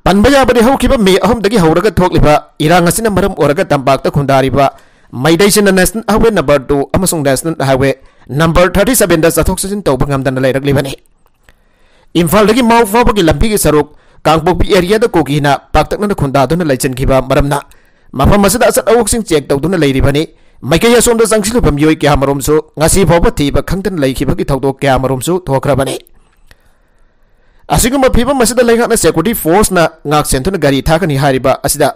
ꯄꯟꯕ ꯌꯥꯕꯗꯤ ꯍꯧꯈꯤꯕ ꯃꯦ ꯑꯍꯨꯝꯗꯒꯤ ꯍꯧꯔꯒ ꯊꯣꯛꯂꯤꯕ ꯏꯔꯥꯡ ꯑꯁꯤꯅ ꯃꯔꯝ ꯑꯣꯏꯔꯒ ꯇꯝꯄꯥꯛꯇ ꯈꯨꯟꯗꯥꯔꯤꯕ ꯃꯩꯇꯩꯁꯤꯡꯅ National Highway number two ꯑꯃꯁꯨꯡ National Highway number thirty sevenꯗ ꯆꯠꯊꯣꯛ ꯆꯠꯁꯤꯟ ꯇꯧꯕ ꯉꯝꯗꯅ ꯂꯩꯔꯛꯂꯤꯕꯅꯤ꯫ ꯏꯝꯐꯥꯜꯗꯒꯤ ꯃꯥꯎ ꯐꯥꯎꯕꯒꯤ ꯂꯝꯕꯤꯒꯤ ꯁꯔꯨꯛ ꯀꯥꯡꯄꯣꯛꯄꯤ areaꯗ ꯀꯨꯀꯤꯅ ꯄꯥꯛꯇꯛꯅꯅ ꯈꯨꯟꯗꯥꯗꯨꯅ ꯂꯩꯁꯤꯟꯈꯤꯕ ꯃꯔꯝꯅ ꯃꯐꯝ ꯑꯁꯤꯗ ꯑꯆꯠ ꯑꯋꯣꯛꯁꯤꯡ check ꯇꯧꯗꯨꯅ ꯂꯩꯔꯤꯕꯅꯤ꯫ ꯃꯥꯏꯀꯩ ꯑꯁꯣꯝꯗ ꯆꯪꯁꯤꯜꯂꯨꯕ ꯃꯤꯑꯣꯏ ꯀꯌꯥꯃꯔꯨꯝꯁꯨ ꯉꯁꯤ ꯐꯥꯎꯕ ꯊꯤꯕ ꯈꯪꯗꯅ ꯂꯩꯈꯤꯕꯒꯤ ꯊꯧꯗꯣꯛ ꯀꯌꯥꯃꯔꯨꯝꯁꯨ ꯊꯣꯛꯈ꯭ꯔꯕꯅꯤ꯫ ꯑꯁꯤꯒꯨꯝꯕ ꯐꯤꯕꯝ ꯑꯁꯤꯗ ꯂꯩꯉꯥꯛꯅ security forceꯅ ꯉꯥꯛ ꯁꯦꯟꯗꯨꯅ ꯒꯥꯔꯤ ꯊꯥꯒꯅꯤ ꯍꯥꯏꯔꯤꯕ ꯑꯁꯤꯗ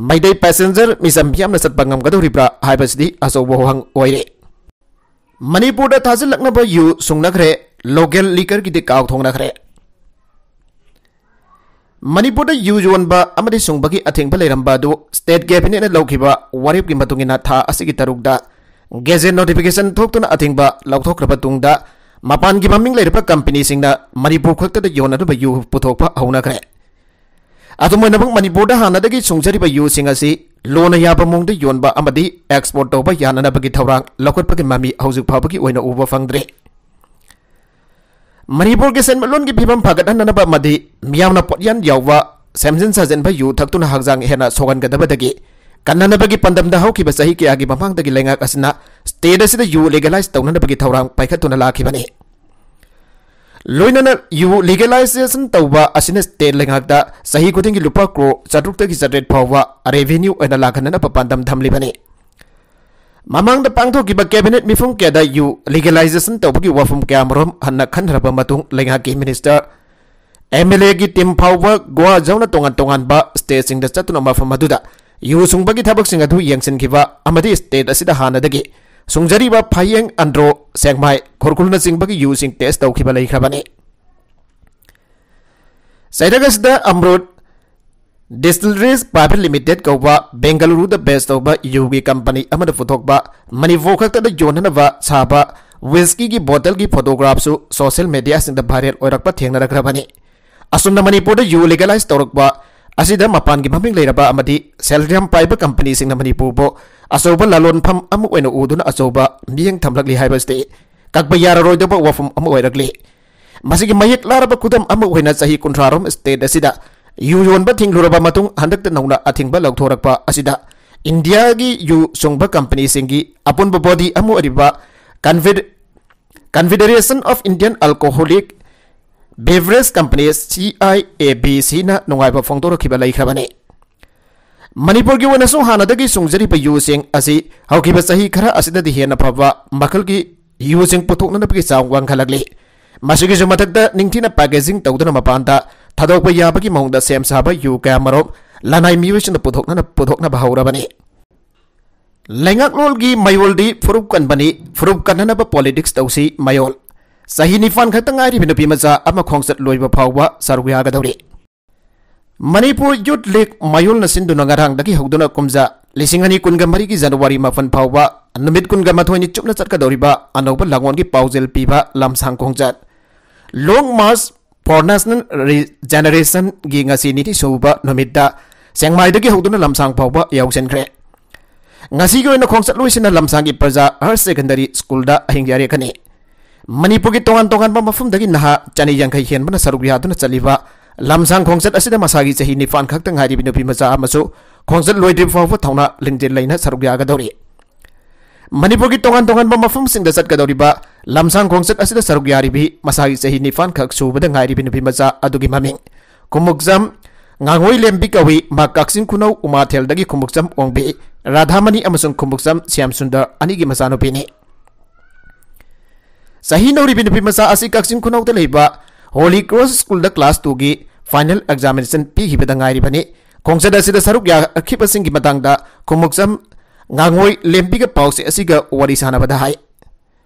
ꯃꯩꯇꯩ passenger ꯃꯤꯆꯝ ꯌꯥꯝꯅ ꯆꯠꯄ ꯉꯝꯒꯗꯧꯔꯤꯕ꯭ꯔꯥ ꯍꯥꯏꯕꯁꯤꯗꯤ ꯑꯆꯧꯕ ꯋꯥꯍꯪ ꯑꯣꯏꯔꯦ꯫ ꯃꯅꯤꯄꯨꯔꯗ ꯊꯥꯖꯤꯜꯂꯛꯅꯕ ꯌꯨ ꯁꯨꯡꯅꯈ꯭ꯔꯦ, local liquorꯒꯤꯗꯤ ꯀꯥꯎ ꯊꯣꯡꯅꯈ꯭ꯔꯦ꯫ ꯃꯅꯤꯄꯨꯔꯗ ꯌꯨ ꯌꯣꯟꯕ ꯑꯃꯗꯤ ꯁꯨꯡꯕꯒꯤ ꯑꯊꯤꯡꯕ ꯂꯩꯔꯝꯕ ꯑꯗꯨ state cabinetꯅ ꯂꯧꯈꯤꯕ ꯋꯥꯔꯦꯞꯀꯤ ꯃꯇꯨꯡ ꯏꯟꯅ ꯊꯥ ꯑꯁꯤꯒꯤ ꯇꯔꯨꯛꯇ gazette notification ꯊꯣꯛꯇꯨꯅ ꯑꯊꯤꯡꯕ ꯂꯧꯊꯣꯛꯈ꯭ꯔꯕ ꯇꯨꯡꯗ ꯃꯄꯥꯟꯒꯤ ꯃꯃꯤꯡ ꯂꯩꯔꯕ companyꯁꯤꯡꯅ ꯃꯅꯤꯄꯨꯔ ꯈꯛꯇꯗ ꯌꯣꯟꯅꯅꯕ ꯌꯨ ꯄꯨꯊꯣꯛꯄ ꯍꯧꯅꯈ꯭ꯔꯦ꯫ ꯑꯗꯨꯝ ꯑꯣꯏꯅꯃꯛ ꯃꯅꯤꯄꯨꯔꯗ ꯍꯥꯟꯅꯗꯒꯤ ꯁꯨꯡꯖꯔꯤꯕ ꯌꯨꯁꯤꯡ ꯑꯁꯤ ꯂꯣꯅ ꯌꯥꯕ ꯃꯑꯣꯡꯗ ꯌꯣꯟꯕ ꯑꯃꯗꯤ export ꯇꯧꯕ ꯌꯥꯅꯅꯕꯒꯤ ꯊꯧꯔꯥꯡ ꯂꯧꯈꯠꯄꯒꯤ ꯃꯃꯤ ꯍꯧꯖꯤꯛ ꯐꯥꯎꯕꯒꯤ ꯑꯣꯏꯅ ꯎꯕ ꯐꯪꯗ꯭ꯔꯤ꯫ ꯃꯅꯤꯄꯨꯔꯒꯤ ꯁꯦꯟꯃꯤꯠꯂꯣꯟꯒꯤ ꯐꯤꯕꯝ ꯐꯒꯠꯍꯟꯅꯅꯕ ꯑꯃꯗꯤ ꯃꯤꯌꯥꯝꯅ ꯄꯣꯠꯌꯥꯟ ꯌꯥꯎꯕ ꯁꯦꯝꯖꯤꯟ ꯁꯥꯖꯤꯟꯕ ꯌꯨ ꯊꯛꯇꯨꯅ ꯍꯛꯆꯥꯡ ꯍꯦꯟꯅ ꯁꯣꯛꯍꯟꯒꯗꯕꯗꯒꯤ ꯀꯟꯅꯅꯕꯒꯤ ꯄꯥꯟꯗꯝꯗ ꯍꯧꯈꯤꯕ ꯆꯍꯤ ꯀꯌꯥꯒꯤ ꯃꯃꯥꯡꯗꯒꯤ ꯂꯩꯉꯥꯛ ꯑꯁꯤꯅ state ꯑꯁꯤꯗ ꯌꯨ legalize ꯇꯧꯅꯅꯕꯒꯤ ꯊꯧꯔꯥꯡ ꯄꯥꯏꯈꯠꯇꯨꯅ ꯂꯥꯛꯈꯤꯕꯅꯤ꯫ ꯂꯣꯏꯅꯅ ꯌꯨ legalization ꯇꯧꯕ ꯑꯁꯤꯅ state ꯂꯩꯉꯥꯛꯇ ꯆꯍꯤ ꯈꯨꯗꯤꯡꯒꯤ ꯂꯨꯄꯥ ꯀ꯭ꯔꯣꯔ ꯆꯥꯇ꯭ꯔꯨꯛꯇꯒꯤ ꯆꯥꯇ꯭ꯔꯦꯠ ꯐꯥꯎꯕ revenue ꯑꯣꯏꯅ ꯂꯥꯛꯍꯟꯅꯅꯕ ꯄꯥꯟꯗꯝ ꯊꯝꯂꯤꯕꯅꯤ꯫ ꯃꯃꯥꯡꯗ ꯄꯥꯡꯊꯣꯛꯈꯤꯕ cabinet ꯃꯤꯐꯝ ꯀꯌꯥꯗ ꯌꯨ legalization ꯇꯧꯕꯒꯤ ꯋꯥꯐꯝ ꯀꯌꯥꯃꯔꯨꯝ ꯍꯟꯅ ꯈꯟꯅꯔꯕ ꯃꯇꯨꯡ ꯂꯩꯉꯥꯛꯀꯤ minister, MLAꯒꯤ team ꯐꯥꯎꯕ ꯒꯣꯋꯥ ꯌꯥꯎꯅ ꯇꯣꯉꯥꯟ ꯇꯣꯉꯥꯟꯕ stateꯁꯤꯡꯗ ꯆꯠꯇꯨꯅ ꯃꯐꯝ ꯑꯗꯨꯗ ꯌꯨ ꯁꯨꯡꯕꯒꯤ ꯊꯕꯛꯁꯤꯡ ꯑꯗꯨ ꯌꯦꯡꯁꯤꯟꯈꯤꯕ ꯑꯃꯗꯤ state ꯑꯁꯤꯗ ꯍꯥꯟꯅꯗꯒꯤ ꯁꯨꯡꯖꯔꯤꯕ ꯐꯌꯦꯡ, ꯑꯟꯗ꯭ꯔꯣ, ꯁꯦꯛꯃꯥꯏ, ꯈꯨꯔꯈꯨꯜꯅꯆꯤꯡꯕꯒꯤ ꯌꯨꯁꯤꯡ test ꯇꯧꯈꯤꯕ ꯂꯩꯈ꯭ꯔꯕꯅꯤ꯫ ꯆꯩꯔꯛ ꯑꯁꯤꯗ ꯑꯃ꯭ꯔꯨꯠ Distilleries Private Limited ꯀꯧꯕ ꯕꯦꯡꯒꯂꯨꯔꯨꯗ base ꯇꯧꯕ ꯌꯨꯒꯤ company ꯑꯃꯅ ꯄꯨꯊꯣꯛꯄ, ꯃꯅꯤꯄꯨꯔ ꯈꯛꯇꯗ ꯌꯣꯟꯅꯅꯕ ꯁꯥꯕ whiskyꯒꯤ bottleꯒꯤ photographꯁꯨ social mediaꯁꯤꯡꯗ viral ꯑꯣꯏꯔꯛꯄ ꯊꯦꯡꯅꯔꯛꯈ꯭ꯔꯕꯅꯤ꯫ ꯑꯁꯨꯝꯅ ꯃꯅꯤꯄꯨꯔꯗ ꯌꯨ legalize ꯇꯧꯔꯛꯄ ꯑꯁꯤꯗ ꯃꯄꯥꯟꯒꯤ ꯃꯃꯤꯡ ꯂꯩꯔꯕ ꯑꯃꯗꯤ ꯁꯦꯜ ꯌꯥꯝ ꯄꯥꯏꯕ companyꯁꯤꯡꯅ ꯃꯅꯤꯄꯨꯔꯕꯨ ꯑꯆꯧꯕ ꯂꯂꯣꯟꯐꯝ ꯑꯃ ꯑꯣꯏꯅ ꯎꯗꯨꯅ ꯑꯆꯧꯕ ꯃꯤꯠꯌꯦꯡ ꯊꯝꯂꯛꯂꯤ ꯍꯥꯏꯕꯁꯤꯗꯤ ꯀꯛꯄ ꯌꯥꯔꯔꯣꯏꯗꯕ ꯋꯥꯐꯝ ꯑꯃ ꯑꯣꯏꯔꯛꯂꯤ꯫ ꯃꯁꯤꯒꯤ ꯃꯌꯦꯛ ꯂꯥꯔꯕ ꯈꯨꯗꯝ ꯑꯃ ꯑꯣꯏꯅ ꯆꯍꯤ ꯀꯨꯟꯊ꯭ꯔꯥ ꯔꯣꯝ state ꯑꯁꯤꯗ ꯌꯨ ꯌꯣꯟꯕ ꯊꯤꯡꯂꯨꯔꯕ ꯃꯇꯨꯡ ꯍꯟꯗꯛꯇ ꯅꯧꯅ ꯑꯊꯤꯡꯕ ꯂꯧꯊꯣꯔꯛꯄ ꯑꯁꯤꯗ ꯏꯟꯗꯤꯌꯥꯒꯤ ꯌꯨ ꯁꯨꯡꯕ companyꯁꯤꯡꯒꯤ ꯑꯄꯨꯟꯕ body ꯑꯃ ꯑꯣꯏꯔꯤꯕ Confed-, Confederation of Indian Alcoholic Beverage Companies, C I A B Cꯅ ꯅꯨꯡꯉꯥꯏꯕ ꯐꯣꯡꯗꯣꯔꯛꯈꯤꯕ ꯂꯩꯈ꯭ꯔꯕꯅꯤ꯫ ꯃꯅꯤꯄꯨꯔꯒꯤ ꯑꯣꯏꯅꯁꯨ ꯍꯥꯟꯅꯗꯒꯤ ꯁꯨꯡꯖꯔꯤꯕ ꯌꯨꯁꯤꯡ ꯑꯁꯤ ꯍꯧꯈꯤꯕ ꯆꯍꯤ ꯈꯔ ꯑꯁꯤꯗꯗꯤ ꯍꯦꯟꯅ ꯐꯕ ꯃꯈꯜꯒꯤ ꯌꯨꯁꯤꯡ ꯄꯨꯊꯣꯛꯅꯅꯕꯒꯤ ꯆꯥꯡ ꯋꯥꯡꯈꯠꯂꯛꯂꯤ꯫ ꯃꯁꯤꯒꯤꯁꯨ ꯃꯊꯛꯇ ꯅꯤꯡꯊꯤꯅ packaging ꯇꯧꯗꯨꯅ ꯃꯄꯥꯟꯗ ꯊꯥꯗꯣꯛꯄ ꯌꯥꯕꯒꯤ ꯃꯑꯣꯡꯗ ꯁꯦꯝ ꯁꯥꯕ ꯌꯨ ꯀꯌꯥ ꯃꯔꯨꯝ ꯂꯅꯥꯏ ꯃꯤꯑꯣꯏꯁꯤꯡꯅ ꯄꯨꯊꯣꯛꯅꯅ-, ꯄꯨꯊꯣꯛꯅꯕ ꯍꯧꯔꯕꯅꯤ꯫ ꯂꯩꯉꯥꯛꯂꯣꯟꯒꯤ ꯃꯌꯣꯜꯗꯤ ꯐꯨꯔꯨꯞ ꯀꯟꯕꯅꯤ, ꯐꯨꯔꯨꯞ ꯀꯟꯅꯅꯕ politics ꯇꯧꯁꯤ ꯃꯌꯣꯜ꯫ ꯆꯍꯤ ꯅꯤꯄꯥꯟ ꯈꯛꯇ ꯉꯥꯏꯔꯤꯕ ꯅꯨꯄꯤ ꯃꯆꯥ ꯑꯃ ꯈꯣꯡꯆꯠ ꯂꯣꯏꯕ ꯐꯥꯎꯕ ꯁꯔꯨꯛ ꯌꯥꯒꯗꯧꯔꯤ꯫ ꯃꯅꯤꯄꯨꯔ Youth League ꯃꯌꯣꯜꯅ ꯁꯤꯟꯗꯨꯅ ꯉꯔꯥꯡꯗꯒꯤ ꯍꯧꯗꯨꯅ ꯀꯨꯝꯖꯥ ꯂꯤꯁꯤꯡ ꯑꯅꯤ ꯀꯨꯟꯒ ꯃꯔꯤꯒꯤ ꯖꯅꯋꯥꯔꯤ ꯃꯥꯄꯟ ꯐꯥꯎꯕ ꯅꯨꯃꯤꯠ ꯀꯨꯟꯒ ꯃꯥꯊꯣꯏꯅꯤ ꯆꯨꯞꯅ ꯆꯠꯀꯗꯧꯔꯤꯕ ꯑꯅꯧꯕ ꯂꯥꯡꯑꯣꯟꯒꯤ ꯄꯥꯎꯖꯦꯜ ꯄꯤꯕ ꯂꯝꯁꯥꯡ ꯈꯣꯡꯆꯠ Long March for National Regenerationꯒꯤ ꯉꯁꯤ ꯅꯤꯅꯤ ꯁꯨꯕ ꯅꯨꯃꯤꯠꯇ ꯁꯦꯡꯃꯥꯏꯗꯒꯤ ꯍꯧꯗꯨꯅ ꯂꯝꯁꯥꯡ ꯐꯥꯎꯕ ꯌꯧꯁꯤꯟꯈ꯭ꯔꯦ꯫ ꯉꯁꯤꯒꯤ ꯑꯣꯏꯅ ꯈꯣꯡꯆꯠꯂꯣꯏꯁꯤꯅ ꯂꯝꯁꯥꯡꯒꯤ ꯄ꯭ꯔꯖꯥ Higher Secondary Schoolꯗ ꯑꯍꯤꯡ ꯌꯥꯔꯦꯛꯀꯅꯤ꯫ ꯃꯅꯤꯄꯨꯔꯒꯤ ꯇꯣꯉꯥꯟ ꯇꯣꯉꯥꯟꯕ ꯃꯐꯝꯗꯒꯤ ꯅꯍꯥ ꯆꯅꯤ ꯌꯥꯡꯈꯩ ꯍꯦꯟꯕꯅ ꯁꯔꯨꯛ ꯌꯥꯗꯨꯅ ꯆꯠꯂꯤꯕ ꯂꯝꯁꯥꯡ ꯈꯣꯡꯆꯠ ꯑꯁꯤꯗ ꯃꯁꯥꯒꯤ ꯆꯍꯤ ꯅꯤꯄꯥꯟ ꯈꯛꯇ ꯉꯥꯏꯔꯤꯕ ꯅꯨꯄꯤ ꯃꯆꯥ ꯑꯃꯁꯨ ꯈꯣꯡꯆꯠ ꯂꯣꯏꯗ꯭ꯔꯤꯕ ꯐꯥꯎꯕ ꯊꯧꯅꯥ ꯂꯤꯡꯖꯦꯜ ꯂꯩꯅ ꯁꯔꯨꯛ ꯌꯥꯒꯗꯧꯔꯤ꯫ ꯃꯅꯤꯄꯨꯔꯒꯤ ꯇꯣꯉꯥꯟ ꯇꯣꯉꯥꯟꯕ ꯃꯐꯝꯁꯤꯡꯗ ꯆꯠꯀꯗꯧꯔꯤꯕ ꯂꯝꯁꯥꯡ ꯈꯣꯡꯆꯠ ꯑꯁꯤꯗ ꯁꯔꯨꯛ ꯌꯥꯔꯤꯕꯤ ꯃꯁꯥꯒꯤ ꯆꯍꯤ ꯅꯤꯄꯥꯟ ꯈꯛ ꯁꯨꯕꯗ ꯉꯥꯏꯔꯤꯕꯤ ꯅꯨꯄꯤ ꯃꯆꯥ ꯑꯗꯨꯒꯤ ꯃꯃꯤꯡ ꯈꯨꯃꯨꯛꯆꯝ ꯉꯥꯉꯣꯏꯂꯦꯝꯕꯤ ꯀꯧꯏ꯫ ꯃꯍꯥꯛ ꯀꯛꯆꯤꯡ ꯈꯨꯅꯧ ꯎꯃꯥꯊꯦꯜꯗꯒꯤ ꯈꯨꯃꯨꯛꯆꯝ ꯑꯣꯡꯕꯤ ꯔꯥꯙꯥꯃꯅꯤ ꯑꯃꯁꯨꯡ ꯈꯨꯃꯨꯛꯆꯝ ꯁ꯭ꯌꯥꯝꯁꯨꯟꯗꯔ ꯑꯅꯤꯒꯤ ꯃꯆꯥꯅꯨꯄꯤꯅꯤ꯫ ꯆꯍꯤ ꯅꯧꯔꯤꯕꯤ ꯅꯨꯄꯤ ꯃꯆꯥ ꯑꯁꯤ ꯀꯛꯆꯤꯡ ꯈꯨꯅꯧꯗ ꯂꯩꯕ Holy Cross Schoolꯗ class twoꯒꯤ final examination ꯄꯤꯈꯤꯕꯗ ꯉꯥꯏꯔꯤꯕꯅꯤ꯫ ꯈꯣꯡꯆꯠ ꯑꯁꯤꯗ ꯁꯔꯨꯛ ꯌꯥꯈꯤꯕꯁꯤꯡꯒꯤ ꯃꯇꯥꯡꯗ ꯈꯨꯃꯨꯛꯆꯝ ꯉꯥꯉꯣꯏ ꯂꯦꯝꯕꯤꯒ ꯄꯥꯎꯆꯦ ꯑꯁꯤꯒ ꯋꯥꯔꯤ ꯁꯥꯟꯅꯕꯗ ꯍꯥꯏ꯫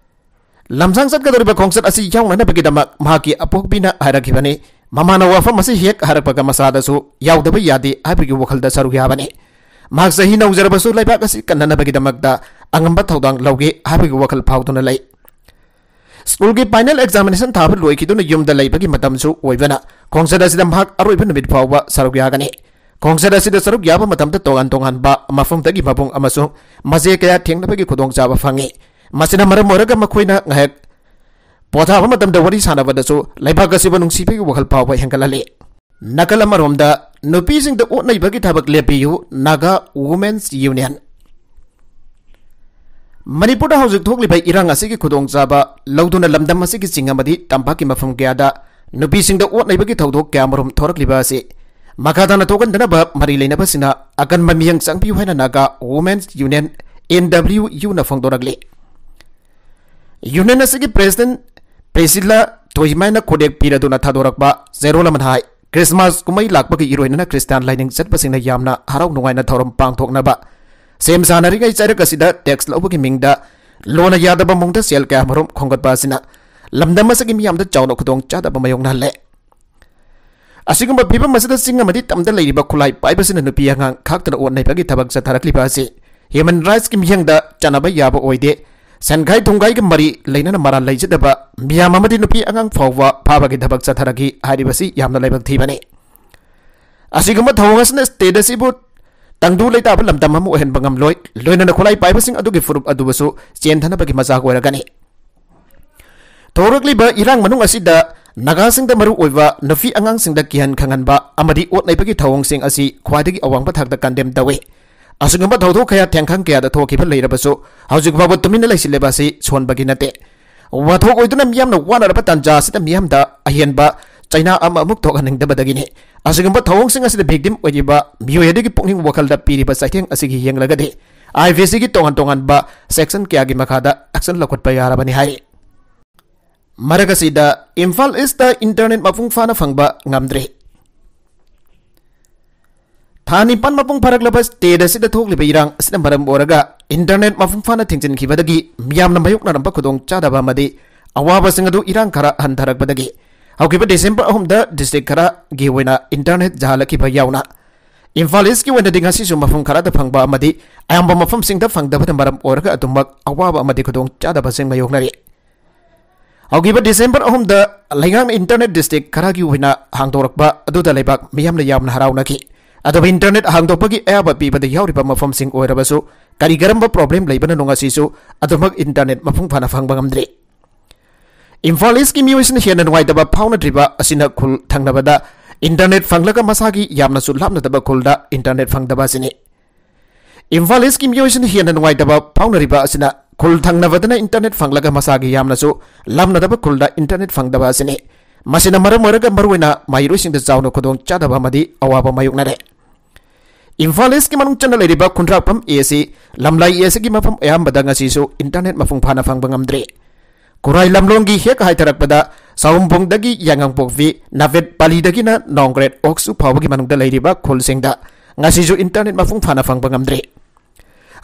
ꯂꯝꯁꯥꯡ ꯆꯠꯀꯗꯧꯔꯤꯕ ꯈꯣꯡꯆꯠ ꯑꯁꯤ ꯌꯥꯎꯅꯅꯕꯒꯤꯗꯃꯛ ꯃꯍꯥꯛꯀꯤ ꯑꯄꯣꯛꯄꯤꯅ ꯍꯥꯏꯔꯛꯈꯤꯕꯅꯤ꯫ ꯃꯃꯥꯅ ꯋꯥꯐꯝ ꯑꯁꯤ ꯍꯦꯛ ꯍꯥꯏꯔꯛꯄꯒ ꯃꯁꯥꯗꯁꯨ ꯌꯥꯎꯗꯕ ꯌꯥꯗꯦ ꯍꯥꯏꯕꯒꯤ ꯋꯥꯈꯜꯗ ꯁꯔꯨꯛ ꯌꯥꯕꯅꯤ꯫ ꯃꯍꯥꯛ ꯆꯍꯤ ꯅꯧꯖꯔꯕꯁꯨ ꯂꯩꯕꯥꯛ ꯑꯁꯤ ꯀꯟꯅꯅꯕꯒꯤꯗꯃꯛꯇ ꯑꯉꯝꯕ ꯊꯧꯗꯥꯡ ꯂꯧꯒꯦ ꯍꯥꯏꯕꯒꯤ ꯋꯥꯈꯜ ꯐꯥꯎꯗꯨꯅ ꯂꯩ꯫ ꯁ꯭ꯀꯨꯜꯒꯤ ꯐꯥꯏꯅꯦꯜ ꯑꯦꯛꯖꯥꯃꯤꯅꯦꯁꯟ ꯊꯥꯕ ꯂꯣꯏꯈꯤꯗꯨꯅ ꯌꯨꯝꯗ ꯂꯩꯕꯒꯤ ꯃꯇꯝꯁꯨ ꯑꯣꯏꯕꯅ ꯈꯣꯡꯆꯠ ꯑꯁꯤꯗ ꯃꯍꯥꯛ ꯑꯔꯣꯏꯕ ꯅꯨꯃꯤꯠ ꯐꯥꯎꯕ ꯁꯔꯨꯛ ꯌꯥꯒꯅꯤ꯫ ꯈꯣꯡꯆꯠ ꯑꯁꯤꯗ ꯁꯔꯨꯛ ꯌꯥꯕ ꯃꯇꯝꯗ ꯇꯣꯉꯥꯟ ꯇꯣꯉꯥꯟꯕ ꯃꯐꯝꯗꯒꯤ ꯃꯕꯨꯡ ꯑꯃꯁꯨꯡ ꯃꯆꯦ ꯀꯌꯥ ꯊꯦꯡꯅꯕꯒꯤ ꯈꯨꯗꯣꯡꯆꯥꯕ ꯐꯪꯉꯤ꯫ ꯃꯁꯤꯅ ꯃꯔꯝ ꯑꯣꯏꯔꯒ ꯃꯈꯣꯏꯅ ꯉꯥꯏꯍꯥꯛ ꯄꯣꯊꯥꯕ ꯃꯇꯝꯗ ꯋꯥꯔꯤ ꯁꯥꯟꯅꯕꯗꯁꯨ ꯂꯩꯕꯥꯛ ꯑꯁꯤꯕꯨ ꯅꯨꯡꯁꯤꯕꯒꯤ ꯋꯥꯈꯜ ꯐꯥꯎꯕ ꯍꯦꯟꯒꯠꯍꯜꯂꯤ꯫ ꯅꯥꯀꯜ ꯑꯃꯔꯣꯝꯗ, ꯅꯨꯄꯤꯁꯤꯡꯗ ꯑꯣꯠ ꯅꯩꯕꯒꯤ ꯊꯕꯛ ꯂꯦꯞꯄꯤꯌꯨ, ꯅꯥꯒꯥ ꯋꯨꯃꯦꯟꯁ ꯌꯨꯅꯤꯌꯟ꯫ ꯃꯅꯤꯄꯨꯔꯗ ꯍꯧꯖꯤꯛ ꯊꯣꯛꯂꯤꯕ ꯏꯔꯥꯡ ꯑꯁꯤꯒꯤ ꯈꯨꯗꯣꯡꯆꯥꯕ ꯂꯧꯗꯨꯅ ꯂꯝꯗꯝ ꯑꯁꯤꯒꯤ ꯆꯤꯡ ꯑꯃꯗꯤ ꯇꯝꯄꯥꯛꯀꯤ ꯃꯐꯝ ꯀꯌꯥꯗ ꯅꯨꯄꯤꯁꯤꯡꯗ ꯑꯣꯠ ꯅꯩꯕꯒꯤ ꯊꯧꯗꯣꯛ ꯀꯌꯥꯃꯔꯨꯝ ꯊꯣꯔꯛꯂꯤꯕ ꯑꯁꯤ ꯃꯈꯥ ꯇꯥꯅ ꯊꯣꯛꯍꯟꯗꯅꯕ ꯃꯔꯤ ꯂꯩꯅꯕꯁꯤꯡꯅ ꯑꯀꯟꯕ ꯃꯤꯠꯌꯦꯡ ꯆꯪꯕꯤꯌꯨ ꯍꯥꯏꯅ Naga women's union, N W ꯌꯨꯅ ꯐꯣꯡꯗꯣꯔꯛꯂꯤ꯫ ꯌꯨꯅꯤꯌꯟ ꯑꯁꯤꯒꯤ ꯄ꯭ꯔꯦꯁꯤꯗꯦꯟꯠ ꯄ꯭ꯔꯤꯁꯤꯂꯥ ꯊꯣꯏꯃꯥꯏꯅ ꯈꯨꯗꯦꯛ ꯄꯤꯔꯗꯨꯅ ꯊꯥꯗꯣꯔꯛꯄ ꯆꯦꯔꯣꯜ ꯑꯃꯅ ꯍꯥꯏ, ꯈ꯭ꯔꯤꯁꯃꯥꯁ ꯀꯨꯝꯍꯩ ꯂꯥꯛꯄꯒꯤ ꯏꯔꯣꯏꯅꯅ ꯈ꯭ꯔꯤꯁꯇꯥꯟ ꯂꯥꯏꯅꯤꯡ ꯆꯠꯄꯁꯤꯡꯅ ꯌꯥꯝꯅ ꯍꯔꯥꯎ ꯅꯨꯡꯉꯥꯏꯅ ꯊꯧꯔꯝ ꯄꯥꯡꯊꯣꯛꯅꯕ ꯁꯦꯝ ꯁꯥꯅꯔꯤꯉꯩ ꯆꯩꯔꯛ ꯑꯁꯤꯗ ꯇꯦꯛꯁ ꯂꯧꯕꯒꯤ ꯃꯤꯡꯗ ꯂꯣꯟꯅ ꯌꯥꯗꯕ ꯃꯑꯣꯡꯗ ꯁꯦꯜ ꯀꯌꯥ ꯃꯔꯨꯝ ꯈꯣꯝꯒꯠꯄ ꯑꯁꯤꯅ ꯂꯝꯗꯝ ꯑꯁꯤꯒꯤ ꯃꯤꯌꯥꯝꯗ ꯆꯥꯎꯅ ꯈꯨꯗꯣꯡ ꯆꯥꯗꯕ ꯃꯥꯌꯣꯛꯅꯍꯜꯂꯦ꯫ ꯑꯁꯤꯒꯨꯝꯕ ꯐꯤꯕꯝ ꯑꯁꯤꯗ ꯆꯤꯡ ꯑꯃꯗꯤ ꯇꯝꯗ ꯂꯩꯔꯤꯕ ꯈꯨꯠꯂꯥꯏ ꯄꯥꯏꯕꯁꯤꯅ ꯅꯨꯄꯤ ꯑꯉꯥꯡ ꯈꯥꯛꯇꯅ ꯑꯣꯠ ꯅꯩꯕꯒꯤ ꯊꯕꯛ ꯆꯠꯊꯔꯛꯂꯤꯕ ꯑꯁꯤ ꯍ꯭ꯌꯨꯃꯦꯟ ꯔꯥꯏꯠꯁꯀꯤ ꯃꯤꯠꯌꯦꯡꯗ ꯆꯠꯅꯕ ꯌꯥꯕ ꯑꯣꯏꯗꯦ꯫ ꯁꯦꯟꯈꯥꯏ ꯊꯨꯝꯈꯥꯏꯒ ꯃꯔꯤ ꯂꯩꯅꯅ ꯃꯔꯥꯜ ꯂꯩꯖꯗꯕ ꯃꯤꯌꯥꯝ ꯑꯃꯗꯤ ꯅꯨꯄꯤ ꯑꯉꯥꯡ ꯐꯥꯎꯕ ꯐꯥꯕꯒꯤ ꯊꯕꯛ ꯆꯠꯊꯔꯛꯈꯤ ꯍꯥꯏꯔꯤꯕꯁꯤ ꯌꯥꯝꯅ ꯂꯥꯏꯕꯛ ꯊꯤꯕꯅꯤ꯫ ꯑꯁꯤꯒꯨꯝꯕ ꯊꯧꯑꯣꯡ ꯑꯁꯤꯅ ꯁ꯭ꯇꯦꯠ ꯑꯁꯤꯕꯨ ꯇꯪꯗꯨ ꯂꯩꯇꯥꯕ ꯂꯝꯗꯝ ꯑꯃ ꯑꯣꯏꯍꯟꯕ ꯉꯝꯂꯣꯏ꯫ ꯂꯣꯏꯅꯅ ꯈꯨꯠꯂꯥꯏ ꯄꯥꯏꯕꯁꯤꯡ ꯑꯗꯨꯒꯤ ꯐꯨꯔꯨꯞ ꯑꯗꯨꯕꯨꯁꯨ ꯆꯦꯟꯊꯅꯕꯒꯤ ꯃꯆꯥꯛ ꯑꯣꯏꯔꯒꯅꯤ꯫ ꯊꯣꯔꯛꯂꯤꯕ ꯏꯔꯥꯡ ꯃꯅꯨꯡ ꯑꯁꯤꯗ ꯅꯥꯒꯥꯁꯤꯡꯗ ꯃꯔꯨ ꯑꯣꯏꯕ ꯅꯨꯄꯤ ꯑꯉꯥꯡꯁꯤꯡꯗ ꯀꯤꯍꯟ ꯈꯪꯍꯟꯕ ꯑꯃꯗꯤ ꯑꯣꯠ ꯅꯩꯕꯒꯤ ꯊꯧꯑꯣꯡꯁꯤꯡ ꯑꯁꯤ ꯈ꯭ꯋꯥꯏꯗꯒꯤ ꯑꯋꯥꯡꯕ ꯊꯥꯛꯇ ꯀꯟꯗꯦꯝ ꯇꯧꯏ꯫ ꯑꯁꯤꯒꯨꯝꯕ ꯊꯧꯗꯣꯛ ꯀꯌꯥ ꯊꯦꯡꯈꯪ ꯀꯌꯥꯗ ꯊꯣꯛꯈꯤꯕ ꯂꯩꯔꯕꯁꯨ ꯍꯧꯖꯤꯛ ꯐꯥꯎꯕ ꯇꯨꯃꯤꯟꯅ ꯂꯩꯁꯤꯜꯂꯤꯕ ꯑꯁꯤ ꯁꯣꯟꯕꯒꯤ ꯅꯠꯇꯦ꯫ ꯋꯥꯊꯣꯛ ꯑꯣꯏꯗꯨꯅ ꯃꯤꯌꯥꯝꯅ ꯋꯥꯅꯔꯕ ꯇꯥꯟꯖꯥ ꯑꯁꯤꯗ ꯃꯤꯌꯥꯝꯗ ꯑꯍꯦꯟꯕ ꯆꯩꯅꯥ ꯑꯃ ꯑꯃꯨꯛ ꯊꯣꯛꯍꯟꯅꯤꯡꯗꯕꯗꯒꯤꯅꯤ꯫ ꯑꯁꯤꯒꯨꯝꯕ ꯊꯧꯑꯣꯡꯁꯤꯡ ꯑꯁꯤꯗ ꯚꯤꯛꯇꯤꯝ ꯑꯣꯏꯔꯤꯕ ꯃꯤꯑꯣꯏ ꯑꯗꯨꯒꯤ ꯄꯨꯛꯅꯤꯡ ꯋꯥꯈꯜꯗ ꯄꯤꯔꯤꯕ ꯆꯩꯊꯦꯡ ꯑꯁꯤꯒꯤ ꯌꯦꯡꯂꯒꯗꯤ ꯑꯥꯏ ꯄꯤ ꯁꯤꯒꯤ ꯇꯣꯉꯥꯟ ꯇꯣꯉꯥꯟꯕ ꯁꯦꯛꯁꯟ ꯀꯌꯥꯒꯤ ꯃꯈꯥꯗ ꯑꯦꯛꯁꯟ ꯂꯧꯈꯠꯄ ꯌꯥꯔꯕꯅꯤ ꯍꯥꯏꯔꯤ꯫ ꯃꯔꯛ ꯑꯁꯤꯗ ꯏꯝꯐꯥꯜ ꯏꯁꯇ ꯏꯟꯇꯔꯅꯦꯠ ꯃꯄꯨꯡ ꯐꯥꯅ ꯐꯪꯕ ꯉꯝꯗ꯭ꯔꯤ꯫ ꯊꯥ ꯅꯤꯄꯥꯟ ꯃꯄꯨꯡ ꯐꯥꯔꯛꯂꯕ state ꯑꯁꯤꯗ ꯊꯣꯛꯂꯤꯕ ꯏꯔꯥꯡ ꯑꯁꯤꯅ ꯃꯔꯝ ꯑꯣꯏꯔꯒ internet ꯃꯄꯨꯡ ꯐꯥꯅ ꯊꯤꯡꯖꯤꯟꯈꯤꯕꯗꯒꯤ ꯃꯤꯌꯥꯝꯅ ꯃꯥꯌꯣꯛꯅꯔꯝꯕ ꯈꯨꯗꯣꯡꯆꯥꯗꯕ ꯑꯃꯗꯤ ꯑꯋꯥꯕꯁꯤꯡ ꯑꯗꯨ ꯏꯔꯥꯡ ꯈꯔ ꯍꯟꯊꯔꯛꯄꯗꯒꯤ ꯍꯧꯈꯤꯕ December ꯑꯍꯨꯝꯗ district ꯈꯔꯒꯤ ꯑꯣꯏꯅ internet ꯌꯥꯍꯜꯂꯛꯈꯤꯕ ꯌꯥꯎꯅ ꯏꯝꯐꯥꯜ East ꯀꯤ ꯑꯣꯏꯅꯗꯤ ꯉꯁꯤꯁꯨ ꯃꯐꯝ ꯈꯔꯗ ꯐꯪꯕ ꯑꯃꯗꯤ ꯑꯌꯥꯝꯕ ꯃꯐꯝꯁꯤꯡꯗ ꯐꯪꯗꯕꯅ ꯃꯔꯝ ꯑꯣꯏꯔꯒ ꯑꯗꯨꯃꯛ ꯑꯋꯥꯕ ꯑꯃꯗꯤ ꯈꯨꯗꯣꯡꯆꯥꯗꯕꯁꯤꯡ ꯃꯥꯌꯣꯛꯅꯔꯤ꯫ ꯍꯧꯈꯤꯕ December ꯑꯍꯨꯝꯗ ꯂꯩꯉꯥꯛꯅ internet district ꯈꯔꯒꯤ ꯑꯣꯏꯅ ꯍꯥꯡꯗꯣꯔꯛꯄ ꯑꯗꯨꯗ ꯂꯩꯕꯥꯛ ꯃꯤꯌꯥꯝꯅ ꯌꯥꯝꯅ ꯍꯔꯥꯎꯅꯈꯤ꯫ ꯑꯗꯨꯕꯨ internet ꯍꯥꯡꯗꯣꯛꯄꯒꯤ ꯑꯌꯥꯕ ꯄꯤꯕꯗ ꯌꯥꯎꯔꯤꯕ ꯃꯐꯝꯁꯤꯡ ꯑꯣꯏꯔꯕꯁꯨ ꯀꯔꯤ ꯀꯔꯝꯕ problem ꯂꯩꯕꯅꯅꯣ ꯉꯁꯤꯁꯨ ꯑꯗꯨꯃꯛ internet ꯃꯄꯨꯡ ꯐꯥꯅ ꯐꯪꯕ ꯉꯝꯗ꯭ꯔꯤ꯫ ꯏꯝꯐꯥꯜ East ꯀꯤ ꯃꯤꯑꯣꯏꯁꯤꯡꯅ ꯍꯦꯟꯅ ꯅꯨꯡꯉꯥꯏꯇꯕ ꯐꯥꯎꯅꯗ꯭ꯔꯤꯕ ꯑꯁꯤꯅ ꯈꯨꯜ ꯊꯪꯅꯕꯗ internet ꯐꯪꯂꯒ ꯃꯁꯥꯒꯤ ꯌꯥꯝꯅꯁꯨ ꯂꯥꯞꯅꯗꯕ ꯈꯨꯜꯗ internet ꯐꯪꯗꯕ ꯑꯁꯤꯅꯤ꯫ ꯏꯝꯐꯥꯜ East ꯀꯤ ꯃꯤꯑꯣꯏꯁꯤꯡꯅ ꯍꯦꯟꯅ ꯅꯨꯡꯉꯥꯏꯇꯕ ꯐꯥꯎꯅꯔꯤꯕ ꯑꯁꯤꯅ ꯈꯨꯜ ꯊꯪꯅꯕꯗꯅ internet ꯐꯪꯂꯒ ꯃꯁꯥꯒꯤ ꯌꯥꯝꯅꯁꯨ ꯂꯥꯞꯅꯗꯕ ꯈꯨꯜꯗ internet ꯐꯪꯗꯕ ꯑꯁꯤꯅꯤ꯫ ꯃꯁꯤꯅ ꯃꯔꯝ ꯑꯣꯏꯔꯒ ꯃꯔꯨꯑꯣꯏꯅ ꯃꯍꯩꯔꯣꯏꯁꯤꯡꯗ ꯆꯥꯎꯅ ꯈꯨꯗꯣꯡꯆꯥꯗꯕ ꯑꯃꯗꯤ ꯑꯋꯥꯕ ꯃꯥꯌꯣꯛꯅꯔꯦ꯫ ꯏꯝꯐꯥꯜ East ꯀꯤ ꯃꯅꯨꯡ ꯆꯟꯅ ꯂꯩꯔꯤꯕ ꯈꯨꯟꯗ꯭ꯔꯥꯛꯄꯝ A C, ꯂꯝꯂꯥꯏ A C ꯒꯤ ꯃꯐꯝ ꯑꯌꯥꯝꯕꯗ ꯉꯁꯤꯁꯨ internet ꯃꯄꯨꯡ ꯐꯥꯅ ꯐꯪꯕ ꯉꯝꯗ꯭ꯔꯤ꯫ ꯈꯨꯔꯥꯏ ꯂꯝꯂꯣꯡꯒꯤ ꯍꯦꯛ ꯍꯥꯏꯊꯔꯛꯄꯗ ꯁꯥꯎꯝꯕꯨꯡꯗꯒꯤ ꯌꯥꯉꯥꯡꯄꯣꯛꯄꯤ, ꯅꯥꯕꯦꯠ ꯄꯥꯂꯤꯗꯒꯤꯅ ꯅꯣꯡꯒ꯭ꯔꯦꯠ ꯑꯣꯛꯁꯨ ꯐꯥꯎꯕꯒꯤ ꯃꯅꯨꯡꯗ ꯂꯩꯔꯤꯕ ꯈꯨꯜꯁꯤꯡꯗ ꯉꯁꯤꯁꯨ internet ꯃꯄꯨꯡ ꯐꯥꯅ ꯐꯪꯕ ꯉꯝꯗ꯭ꯔꯤ꯫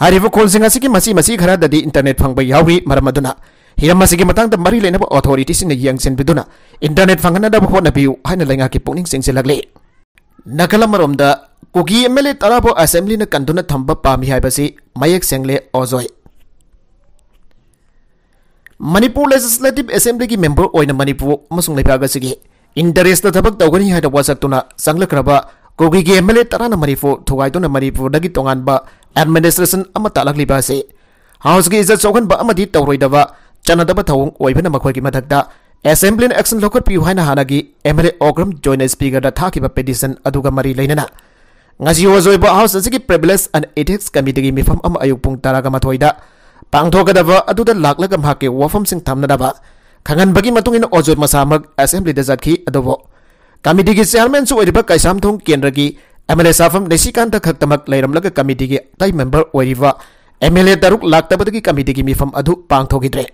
ꯍꯥꯏꯔꯤꯕ ꯈꯨꯜꯁꯤꯡ ꯑꯁꯤꯒꯤ ꯃꯆꯤ ꯃꯆꯤ ꯈꯔꯗꯗꯤ internet ꯐꯪꯕ ꯌꯥꯎꯔꯤ꯫ ꯃꯔꯝ ꯑꯗꯨꯅ ꯍꯤꯔꯝ ꯑꯁꯤꯒꯤ ꯃꯇꯥꯡꯗ ꯃꯔꯤ ꯂꯩꯅꯕ authority ꯁꯤꯡꯅ ꯌꯦꯡꯁꯤꯟꯕꯤꯗꯨꯅ internet ꯐꯪꯍꯟꯅꯕ ꯍꯣꯠꯅꯕꯤꯌꯨ ꯍꯥꯏꯅ ꯂꯩꯉꯥꯛꯀꯤ ꯄꯨꯛꯅꯤꯡ ꯆꯤꯡꯁꯤꯜꯂꯛꯂꯤ꯫ ꯅꯥꯀꯜ ꯑꯃꯔꯣꯝꯗ ꯀꯨꯀꯤ M L A ꯇꯔꯥꯕꯨ assembly ꯅ ꯀꯟꯗꯨꯅ ꯊꯝꯕ ꯄꯥꯝꯃꯤ ꯍꯥꯏꯕꯁꯤ ꯃꯌꯦꯛ ꯁꯦꯡꯂꯦ ꯑꯣꯖꯣꯏ꯫ ꯃꯅꯤꯄꯨꯔ Legislative Assembly ꯒꯤ member ꯑꯣꯏꯅ ꯃꯅꯤꯄꯨꯔ ꯑꯃꯁꯨꯡ ꯂꯩꯕꯥꯛ ꯑꯁꯤꯒꯤ interest ꯇ ꯊꯕꯛ ꯇꯧꯒꯅꯤ ꯍꯥꯏꯅ ꯋꯥꯁꯛꯇꯨꯅ ꯆꯪꯂꯛꯈ꯭ꯔꯕ ꯀꯨꯀꯤꯒꯤ M L A ꯇꯔꯥꯅ ꯃꯅꯤꯄꯨꯔ ꯊꯨꯒꯥꯏꯗꯨꯅ ꯃꯅꯤꯄꯨꯔꯗꯒꯤ ꯇꯣꯉꯥꯟꯕ administration ꯑꯃ ꯇꯥꯛꯂꯛꯂꯤꯕ ꯑꯁꯤ House ꯀꯤ ꯏꯖꯠ ꯁꯣꯛꯍꯟꯕ ꯑꯃꯗꯤ ꯇꯧꯔꯣꯏꯗꯕ ꯆꯠꯅꯗꯕ ꯊꯧꯑꯣꯡ ꯑꯣꯏꯕꯅ ꯃꯈꯣꯏꯒꯤ ꯃꯊꯛꯇ assembly ꯅ action ꯂꯧꯈꯠꯄꯤꯌꯨ ꯍꯥꯏꯅ ꯍꯥꯟꯅꯒꯤ M L A Okram ꯖꯣꯏꯅ Speaker ꯗ ꯊꯥꯈꯤꯕ petition ꯑꯗꯨꯒ ꯃꯔꯤ ꯂꯩꯅꯅ ꯉꯁꯤ ꯑꯣꯖꯣꯏꯕꯨ House ꯑꯁꯤꯒꯤ Privilege and Ethics Committee ꯒꯤ ꯃꯤꯐꯝ ꯑꯃ ꯑꯌꯨꯛ ꯄꯨꯡ ꯇꯔꯥꯒ ꯃꯥꯊꯣꯏꯗ ꯄꯥꯡꯊꯣꯛꯀꯗꯕ ꯑꯗꯨꯗ ꯂꯥꯛꯂꯒ ꯃꯍꯥꯛꯀꯤ ꯋꯥꯐꯝꯁꯤꯡ ꯊꯝꯅꯅꯕ ꯈꯪꯍꯟꯕꯒꯤ ꯃꯇꯨꯡ ꯏꯟꯅ ꯑꯣꯖꯣꯏ ꯃꯁꯥꯃꯛ assembly ꯗ ꯆꯠꯈꯤ꯫ ꯑꯗꯨꯕꯨ committee ꯒꯤ chairman ꯁꯨ ꯑꯣꯏꯔꯤꯕ ꯀꯩꯁꯥꯝꯊꯣꯡ ꯀꯦꯟꯗ꯭ꯔꯒꯤ M L A ꯁꯥꯐꯝ ꯅꯤꯁꯤꯀꯥꯟꯇ ꯈꯛꯇꯃꯛ ꯂꯩꯔꯝꯂꯒ committee ꯒꯤ ꯑꯇꯩ member ꯑꯣꯏꯔꯤꯕ M L A ꯇꯔꯨꯛ ꯂꯥꯛꯇꯕꯗꯒꯤ committee ꯒꯤ ꯃꯤꯐꯝ ꯑꯗꯨ ꯄꯥꯡꯊꯣꯛꯈꯤꯗ꯭ꯔꯦ꯫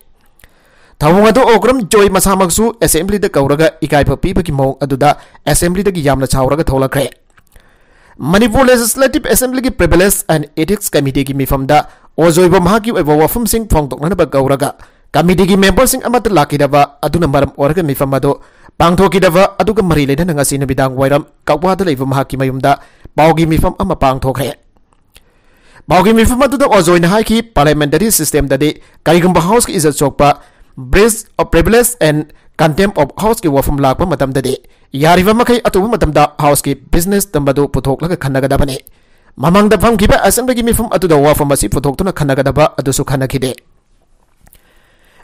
ꯊꯧꯑꯣꯡ ꯑꯗꯨ ꯑꯣꯀ꯭ꯔꯝ ꯖꯣꯏ ꯃꯁꯥꯃꯛꯁꯨ assembly ꯗ ꯀꯧꯔꯒ ꯏꯀꯥꯏꯕ ꯄꯤꯕꯒꯤ ꯃꯑꯣꯡ ꯑꯗꯨꯗ assembly ꯗꯒꯤ ꯌꯥꯝꯅ ꯁꯥꯎꯔꯒ ꯊꯣꯛꯂꯛꯈ꯭ꯔꯦ꯫ ꯃꯅꯤꯄꯨꯔ ꯂꯦꯖꯤꯁꯂꯦꯇꯤꯚ ꯑꯦꯁꯦꯝꯕ꯭ꯂꯤꯒꯤ ꯄ꯭ꯔꯤꯚꯤꯂꯦꯖ ꯑꯦꯟ ꯏꯊꯤꯛꯁ ꯀꯃꯤꯇꯤꯒꯤ ꯃꯤꯐꯝꯗ ꯑꯣꯖꯣꯏꯕꯨ ꯃꯍꯥꯛꯀꯤ ꯑꯣꯏꯕ ꯋꯥꯐꯝꯁꯤꯡ ꯐꯣꯡꯗꯣꯛꯅꯅꯕ ꯀꯧꯔꯒ ꯀꯃꯤꯇꯤꯒꯤ ꯃꯦꯝꯕꯔꯁꯤꯡ ꯑꯃꯠꯇ ꯂꯥꯛꯈꯤꯗꯕ ꯑꯗꯨꯅ ꯃꯔꯝ ꯑꯣꯏꯔꯒ ꯃꯤꯐꯝ ꯑꯗꯨ ꯄꯥꯡꯊꯣꯛꯈꯤꯗꯕ ꯑꯗꯨꯒ ꯃꯔꯤ ꯂꯩꯅꯅ ꯉꯁꯤ ꯅꯨꯃꯤꯗꯥꯡ ꯋꯥꯏꯔꯝ ꯀꯛꯋꯥꯗ ꯂꯩꯕ ꯃꯍꯥꯛꯀꯤ ꯃꯌꯨꯝꯗ ꯄꯥꯎꯒꯤ ꯃꯤꯐꯝ ꯑꯃ ꯄꯥꯡꯊꯣꯛꯈ꯭ꯔꯦ꯫ ꯄꯥꯎꯒꯤ ꯃꯤꯐꯝ ꯑꯗꯨꯗ ꯑꯣꯖꯣꯏꯅ ꯍꯥꯏꯈꯤ, ꯄꯥꯔꯂꯤꯌꯥꯃꯦꯟꯇꯔꯤ ꯁꯤꯁꯇꯦꯝꯗꯗꯤ ꯀꯔꯤꯒꯨꯝꯕ ꯍꯥꯎꯁꯀꯤ ꯏꯖꯠ ꯁꯣꯛꯄ, breach of privilege and contempt of houseꯀꯤ ꯋꯥꯐꯝ ꯂꯥꯛꯄ ꯃꯇꯝꯗꯗꯤ ꯌꯥꯔꯤꯕ ꯃꯈꯩ ꯑꯇꯨꯕ ꯃꯇꯝꯗ ꯍꯥꯎꯁꯀꯤ ꯕꯤꯖꯤꯅꯦꯁ ꯇꯝꯕꯗꯨ ꯄꯨꯊꯣꯛꯂꯒ ꯈꯟꯅꯒꯗꯕꯅꯤ꯫ ꯃꯃꯥꯡꯗ ꯐꯝꯈꯤꯕ ꯑꯦꯁꯦꯝꯕ꯭ꯂꯤꯒꯤ ꯃꯤꯐꯝ ꯑꯗꯨꯗ ꯋꯥꯐꯝ ꯑꯁꯤ ꯄꯨꯊꯣꯛꯇꯨꯅ ꯈꯟꯅꯒꯗꯕ ꯑꯗꯨꯁꯨ ꯈꯟꯅꯈꯤꯗꯦ꯫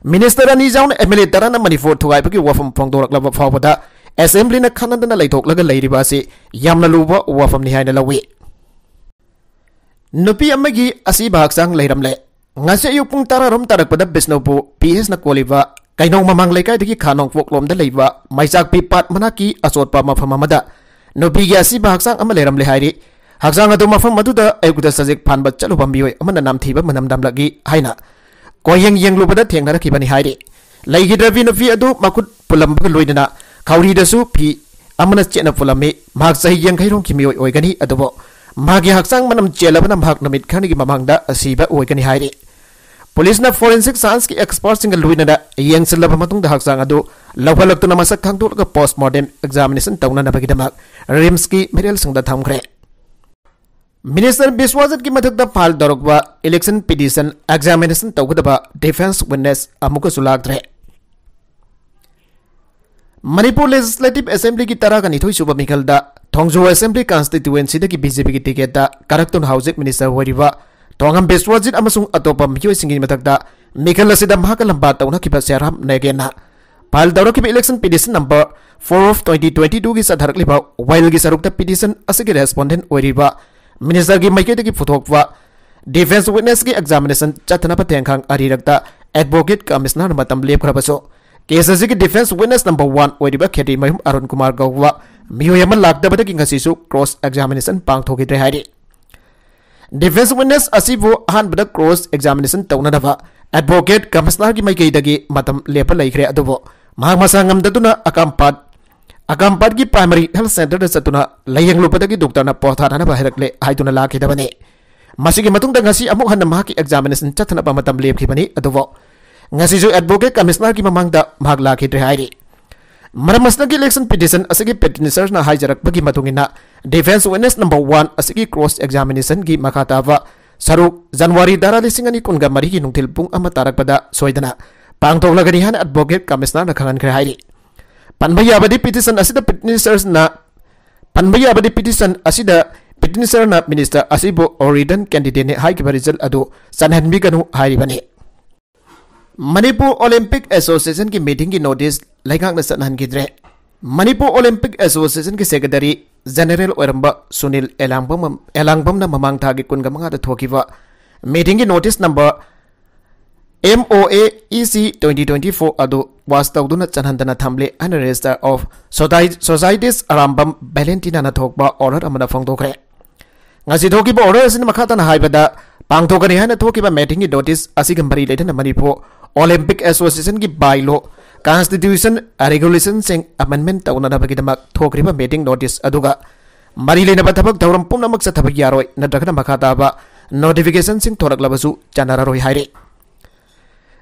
ꯃꯤꯅꯤꯁꯇꯔ ꯑꯅꯤ ꯌꯥꯎꯅ ꯑꯦꯝ ꯑꯦꯜ ꯑꯦ ꯇꯔꯥꯅ ꯃꯅꯤꯄꯨꯔ ꯊꯨꯒꯥꯏꯕꯒꯤ ꯋꯥꯐꯝ ꯐꯣꯡꯗꯣꯔꯛꯂꯕ ꯐꯥꯎꯕꯗ ꯑꯦꯁꯦꯝꯕ꯭ꯂꯤꯅ ꯈꯟꯅꯗꯅ ꯂꯩꯊꯣꯛꯂꯒ ꯂꯩꯔꯤꯕ ꯑꯁꯤ ꯌꯥꯝꯅ ꯂꯨꯕ ꯋꯥꯐꯝꯅꯤ ꯍꯥꯏꯅ ꯂꯧꯏ꯫ ꯅꯨꯄꯤ ꯑꯃꯒꯤ ꯑꯁꯤꯕ ꯍꯛꯆꯥꯡ ꯂꯩꯔꯝꯂꯦ꯫ ꯉꯁꯤ ꯑꯌꯨꯛ ꯄꯨꯡ ꯇꯔꯥꯔꯣꯝ ꯇꯥꯔꯛꯄꯗ ꯕꯤꯁꯅꯨꯄꯨꯔ ꯄꯤ ꯑꯦꯁꯅ ꯀꯣꯜꯂꯤꯕ ꯀꯩꯅꯧ ꯃꯃꯥꯡ ꯂꯩꯀꯥꯏꯗꯒꯤ ꯈꯥ ꯅꯣꯡꯄꯣꯛꯂꯣꯝꯗ ꯂꯩꯕ ꯃꯩꯆꯥꯛꯄꯤ ꯄꯥꯠ ꯃꯅꯥꯛꯀꯤ ꯑꯆꯣꯠꯄ ꯃꯐꯝ ꯑꯃꯗ ꯅꯨꯄꯤꯒꯤ ꯑꯁꯤꯕ ꯍꯛꯆꯥꯡ ꯑꯃ ꯂꯩꯔꯝꯂꯦ ꯍꯥꯏꯔꯤ꯫ ꯍꯛꯆꯥꯡ ꯑꯗꯨ ꯃꯐꯝ ꯑꯗꯨꯗ ꯑꯌꯨꯛꯇ ꯁꯖꯤꯛ ꯐꯥꯟꯕ ꯆꯠꯂꯨꯕ ꯃꯤꯑꯣꯏ ꯑꯃꯅ ꯅꯝꯊꯤꯕ ꯃꯅꯝ ꯅꯝꯂꯛꯏ ꯍꯥꯏꯅ ꯀꯣꯌꯦꯡ ꯌꯦꯡꯂꯨꯕꯗ ꯊꯦꯡꯅꯔꯛꯈꯤꯕꯅꯤ ꯍꯥꯏꯔꯤ꯫ ꯂꯩꯈꯤꯗ꯭ꯔꯕꯤ ꯅꯨꯄꯤ ꯑꯗꯨ ꯃꯈꯨꯠ ꯄꯨꯜꯂꯝꯕꯒ ꯂꯣꯏꯅꯅ ꯈꯧꯔꯤꯗꯁꯨ ꯐꯤ ꯑꯃꯅ ꯆꯦꯠꯅ ꯄꯨꯜꯂꯝꯃꯤ꯫ ꯃꯍꯥꯛ ꯆꯍꯤ ꯌꯥꯡꯈꯩ ꯔꯣꯝꯒꯤ ꯃꯤꯑꯣꯏ ꯑꯣꯏꯒꯅꯤ, ꯑꯗꯨꯕꯨ ꯃꯍꯥꯛꯀꯤ ꯍꯛꯆꯥꯡ ꯃꯅꯝ ꯆꯦꯜꯂꯕꯅ ꯃꯍꯥꯛ ꯅꯨꯃꯤꯠ ꯈꯔꯅꯤꯒꯤ ꯃꯃꯥꯡꯗ ꯑꯁꯤꯕ ꯑꯣꯏꯒꯅꯤ ꯍꯥꯏꯔꯤ꯫ ꯄꯨꯂꯤꯁꯅ ꯐꯣꯔꯦꯟꯁꯤꯛ ꯁꯥꯏꯟꯁꯀꯤ ꯑꯦꯛꯁꯄꯔꯠꯁꯤꯡꯒ ꯂꯣꯏꯅꯅ ꯌꯦꯡꯁꯤꯜꯂꯕ ꯃꯇꯨꯡꯗ ꯍꯛꯆꯥꯡ ꯑꯗꯨ ꯂꯧꯈꯠꯂꯛꯇꯨꯅ ꯃꯁꯛ ꯈꯪꯗꯣꯛꯂꯒ ꯄꯣꯁꯃꯣꯔꯇꯦꯝ ꯑꯦꯛꯖꯥꯃꯤꯅꯦꯁꯟ ꯇꯧꯅꯅꯕꯒꯤꯗꯃꯛ ꯔꯤꯝꯁꯀꯤ ꯃꯤꯔꯦꯜꯁꯪꯗ ꯊꯝꯈ꯭ꯔꯦ꯫ ꯃꯤꯅꯤꯁꯇꯔ ꯕꯤꯁ꯭ꯋꯖꯤꯠꯀꯤ ꯃꯊꯛꯇ ꯐꯥꯏꯜ ꯇꯧꯔꯛꯄ ꯏꯂꯦꯛꯁꯟ ꯄꯤꯇꯤꯁꯟ ꯑꯦꯛꯖꯥꯃꯤꯅꯦꯁꯟ ꯇꯧꯒꯗꯕ ꯗꯤꯐꯦꯟꯁ ꯋꯤꯠꯅꯦꯁ ꯑꯃꯨꯛꯀꯁꯨ ꯂꯥꯛꯇ꯭ꯔꯦ꯫ ꯃꯅꯤꯄꯨꯔ ꯂꯦꯖꯤꯁꯂꯦꯇꯤꯚ ꯑꯦꯁꯦꯝꯕ꯭ꯂꯤꯒꯤ ꯇꯔꯥꯒ ꯅꯤꯊꯣꯏ ꯁꯨꯕ ꯃꯤꯈꯜꯗ ꯊꯣꯡꯖꯨ ꯑꯦꯁꯦꯝꯕ꯭ꯂꯤ ꯀꯟꯁꯇꯤꯇ꯭ꯌꯨꯑꯦꯟꯁꯤꯗꯒꯤ ꯕꯤ ꯖꯦ ꯄꯤꯒꯤ ꯇꯤꯀꯦꯠꯇ ꯀꯥꯔꯛꯇꯨꯅ ꯍꯧꯖꯤꯛ ꯃꯤꯅꯤꯁꯇꯔ ꯑꯣꯏꯔꯤꯕ ꯊꯣꯉꯝ ꯕꯤꯁ꯭ꯋꯖꯤꯠ ꯑꯃꯁꯨꯡ ꯑꯇꯣꯞꯄ ꯃꯤꯑꯣꯏꯁꯤꯡꯒꯤ ꯃꯊꯛꯇ ꯃꯤꯈꯜ ꯑꯁꯤꯗ ꯃꯍꯥꯛꯀ ꯂꯝꯕꯥ ꯇꯧꯅꯈꯤꯕ ꯁꯤꯌꯥꯔꯥꯝ ꯅꯦꯒꯦꯟꯅ ꯐꯥꯏꯜ ꯇꯧꯔꯛꯈꯤꯕ election petition number four of twenty twenty ꯇꯨꯒꯤ ꯆꯠꯊꯔꯛꯂꯤꯕ ꯋꯥꯏꯜꯒꯤ ꯁꯔꯨꯛꯇ ꯄꯤꯇꯤꯁꯟ ꯑꯁꯤꯒꯤ ꯔꯦꯁꯄꯣꯟꯗꯦꯟ ꯑꯣꯏꯔꯤꯕ ꯃꯤꯅꯤꯁꯇꯔꯒꯤ ꯃꯥꯏꯀꯩꯗꯒꯤ ꯄꯨꯊꯣꯛꯄ ꯗꯤꯐꯦꯟꯁ ꯋꯤꯠꯅꯦꯁꯀꯤ ꯑꯦꯛꯖꯥꯃꯤꯅꯦꯁꯟ ꯆꯠꯊꯅꯕ ꯊꯦꯡꯈꯥꯡ ꯑꯔꯤꯔꯛꯇ ꯑꯦꯗꯚꯣꯀꯦꯠ ꯀꯃꯤꯁꯅꯔꯅ ꯃꯇꯝ ꯂꯦꯞꯈ꯭ꯔꯕꯁꯨ, ꯀꯦꯁ ꯑꯁꯤꯒꯤ ꯗꯤꯐꯦꯟꯁ ꯋꯤꯠꯅꯦꯁ ꯅꯝꯕꯔ ꯋꯥꯟ ꯑꯣꯏꯔꯤꯕ ꯈꯦꯇ꯭ꯔꯤꯃꯌꯨꯝ ꯑꯔꯨꯟ ꯀꯨꯃꯥꯔ ꯀꯧꯕ ꯃꯤꯑꯣꯏ ꯑꯃ ꯂꯥꯛꯇꯕꯗꯒꯤ ꯉꯁꯤꯁꯨ ꯀ꯭ꯔꯣꯁ ꯑꯦꯛꯖꯥꯃꯤꯅꯦꯁꯟ ꯄꯥꯡꯊꯣꯛꯈꯤꯗ꯭ꯔꯦ ꯍꯥꯏꯔꯤ꯫ ꯗꯤꯐꯦꯟꯁ ꯋꯤꯠꯅꯦꯁ ꯑꯁꯤꯕꯨ ꯑꯍꯥꯟꯕꯗ ꯀ꯭ꯔꯣꯁ ꯑꯦꯛꯖꯥꯃꯤꯅꯦꯁꯟ ꯇꯧꯅꯅꯕ ꯑꯦꯗꯚꯣꯀꯦꯠ ꯀꯃꯤꯁꯅꯔꯒꯤ ꯃꯥꯏꯀꯩꯗꯒꯤ ꯃꯇꯝ ꯂꯦꯞꯄ ꯂꯩꯈ꯭ꯔꯦ, ꯑꯗꯨꯕꯨ ꯃꯍꯥꯛ ꯃꯁꯥ ꯉꯝꯗꯗꯨꯅ ꯑꯀꯥꯝꯄꯥꯠ ꯑꯒꯥꯝꯄꯥꯠꯀꯤ ꯄ꯭ꯔꯥꯏꯃꯔꯤ ꯍꯦꯜꯊ ꯁꯦꯟꯇꯔꯗ ꯆꯠꯇꯨꯅ ꯂꯥꯌꯦꯡꯂꯨꯕꯗꯒꯤ ꯗꯣꯛꯇꯔꯅ ꯄꯣꯊꯥꯅꯅꯕ ꯍꯥꯏꯔꯛꯂꯦ ꯍꯥꯏꯗꯨꯅ ꯂꯥꯛꯈꯤꯗꯕꯅꯤ꯫ ꯃꯁꯤꯒꯤ ꯃꯇꯨꯡꯗ ꯉꯁꯤ ꯑꯃꯨꯛ ꯍꯟꯅ ꯃꯍꯥꯛꯀꯤ ꯑꯦꯛꯖꯥꯃꯤꯅꯦꯁꯟ ꯆꯠꯊꯅꯕ ꯃꯇꯝ ꯂꯦꯞꯈꯤꯕꯅꯤ꯫ ꯑꯗꯨꯕꯨ ꯉꯁꯤꯁꯨ ꯑꯦꯗꯚꯣꯀꯦꯠ ꯀꯃꯤꯁꯅꯔꯒꯤ ꯃꯃꯥꯡꯗ ꯃꯍꯥꯛ ꯂꯥꯛꯈꯤꯗ꯭ꯔꯦ ꯍꯥꯏꯔꯤ꯫ ꯃꯔꯝ ꯑꯁꯤꯗꯒꯤ ꯏꯂꯦꯛꯁꯟ ꯄꯤꯇꯤꯁꯟ ꯑꯁꯤꯒꯤ ꯄꯤꯇꯤꯁꯅꯔꯁꯅ ꯍꯥꯏꯖꯔꯛꯄꯒꯤ ꯃꯇꯨꯡ ꯏꯟꯅ, ꯗꯤꯐꯦꯟꯁ ꯋꯤꯠꯅꯦꯁ ꯅꯝꯕꯔ ꯋꯥꯟ ꯑꯁꯤꯒꯤ ꯀ꯭ꯔꯣꯁ ꯑꯦꯛꯖꯥꯃꯤꯅꯦꯁꯟꯒꯤ ꯃꯈꯥ ꯇꯥꯕ ꯁꯔꯨꯛ ꯖꯅꯋꯥꯔꯤ ꯇꯔꯥ, ꯂꯤꯁꯤꯡ ꯑꯅꯤ ꯀꯨꯟꯒ ꯃꯔꯤꯒꯤ ꯅꯨꯡꯊꯤꯜ ꯄꯨꯡ ꯑꯃ ꯇꯥꯔꯛꯄꯗ ꯁꯣꯏꯗꯅ ꯄꯥꯡꯊꯣꯛꯂꯒꯅꯤ ꯍꯥꯏꯅ ꯑꯦꯗꯚꯣꯀꯦꯠ ꯀꯃꯤꯁꯅꯔꯅ ꯈꯪꯍꯟꯈ꯭ꯔꯦ ꯍꯥꯏꯔꯤ꯫ ꯄꯟꯕ ꯌꯥꯕꯗꯤ ꯄꯤꯇꯤꯁꯟ ꯑꯁꯤꯗ ꯄꯤꯇꯤꯁꯅꯔꯁꯅ ꯄꯟꯕ ꯌꯥꯕꯗꯤ ꯄꯤꯇꯤꯁꯟ ꯑꯁꯤꯗ ꯄꯤꯇꯤꯁꯅꯔꯅ ꯃꯤꯅꯤꯁꯇꯔ ꯑꯁꯤꯕꯨ ꯑꯣꯔꯤꯗꯟ ꯀꯦꯟꯗꯤꯗꯦꯠꯅꯤ ꯍꯥꯏꯈꯤꯕ ꯔꯤꯖꯜ ꯑꯗꯨ ꯆꯟꯍꯟꯕꯤꯒꯅꯨ ꯍꯥꯏꯔꯤꯕꯅꯤ꯫ ꯃꯅꯤꯄꯨꯔ ꯑꯣꯂꯤꯝꯄꯤꯛ ꯑꯦꯁꯣꯁꯤꯌꯦꯁꯟꯒꯤ ꯃꯤꯇꯤꯡꯒꯤ ꯅꯣꯇꯤꯁ ꯂꯩꯉꯥꯛꯅ ꯆꯠꯍꯟꯈꯤꯗ꯭ꯔꯦ꯫ ꯃꯅꯤꯄꯨꯔ ꯑꯣꯂꯤꯝꯄꯤꯛ ꯑꯦꯁꯣꯁꯤꯌꯦꯁꯟꯒꯤ ꯁꯦꯀ꯭ꯔꯦꯇꯔꯤ ꯖꯦꯅꯔꯦꯜ ꯑꯣꯏꯔꯝꯕ ꯁꯨꯅꯤꯜ ꯑꯦꯂꯥꯡꯕꯝ, ꯑꯦꯂꯥꯡꯕꯝꯅ ꯃꯃꯥꯡ ꯊꯥꯒꯤ ꯀꯨꯟꯒ ꯃꯉꯥꯗ ꯊꯣꯛꯈꯤꯕ ꯃꯤꯇꯤꯡꯒꯤ notice number M O A E C twenty twenty-four ꯑꯗꯨ ꯄꯥꯁ ꯇꯧꯗꯨꯅ ꯆꯠꯍꯟꯗꯅ ꯊꯝꯂꯦ ꯍꯥꯏꯅ ꯔꯦꯖꯤꯁꯇꯔ ꯑꯣꯐ ꯁꯣꯁꯥꯏ-, ꯁꯣꯁꯥꯏꯇꯤꯁ ꯑꯔꯥꯝꯕꯝ ꯚꯦꯂꯦꯟꯇꯤꯅꯥꯅ ꯊꯣꯛꯄ ꯑꯣꯔꯗꯔ ꯑꯃꯅ ꯐꯣꯡꯗꯣꯛꯈ꯭ꯔꯦ꯫ ꯉꯁꯤ ꯊꯣꯛꯈꯤꯕ ꯑꯣꯔꯗꯔ ꯑꯁꯤꯅ ꯃꯈꯥ ꯇꯥꯅ ꯍꯥꯏꯕꯗ, ꯄꯥꯡꯊꯣꯛꯀꯅꯤ ꯍꯥꯏꯅ ꯊꯣꯛꯈꯤꯕ ꯃꯤꯇꯤꯡꯒꯤ ꯅꯣꯇꯤꯁ ꯑꯁꯤꯒ ꯃꯔꯤ ꯂꯩꯅꯅ ꯃꯅꯤꯄꯨꯔ ꯑꯣꯂꯤꯝꯄꯤꯛ ꯑꯦꯁꯣꯁꯤꯌꯦꯁꯟꯒꯤ ꯕꯥꯏꯂꯣ, ꯀꯟꯁꯇꯤꯇ꯭ꯌꯨꯁꯟ, ꯔꯦꯒꯨꯂꯦꯁꯟꯁꯤꯡ ꯑꯃꯦꯟꯗꯃꯦꯟ ꯇꯧꯅꯅꯕꯒꯤꯗꯃꯛ ꯊꯣꯛꯈ꯭ꯔꯤꯕ ꯃꯤꯇꯤꯡ ꯅꯣꯇꯤꯁ ꯑꯗꯨꯒ ꯃꯔꯤ ꯂꯩꯅꯕ ꯊꯕꯛ ꯊꯧꯔꯝ ꯄꯨꯝꯅꯃꯛ ꯆꯠꯊꯕ ꯌꯥꯔꯣꯏ, ꯅꯠꯇ꯭ꯔꯒꯅ ꯃꯈꯥ ꯇꯥꯕ ꯅꯣꯇꯤꯐꯤꯀꯦꯁꯟꯁꯤꯡ ꯊꯣꯔꯛꯂꯕꯁꯨ ꯆꯠꯅꯔꯔꯣꯏ ꯍꯥꯏꯔꯤ꯫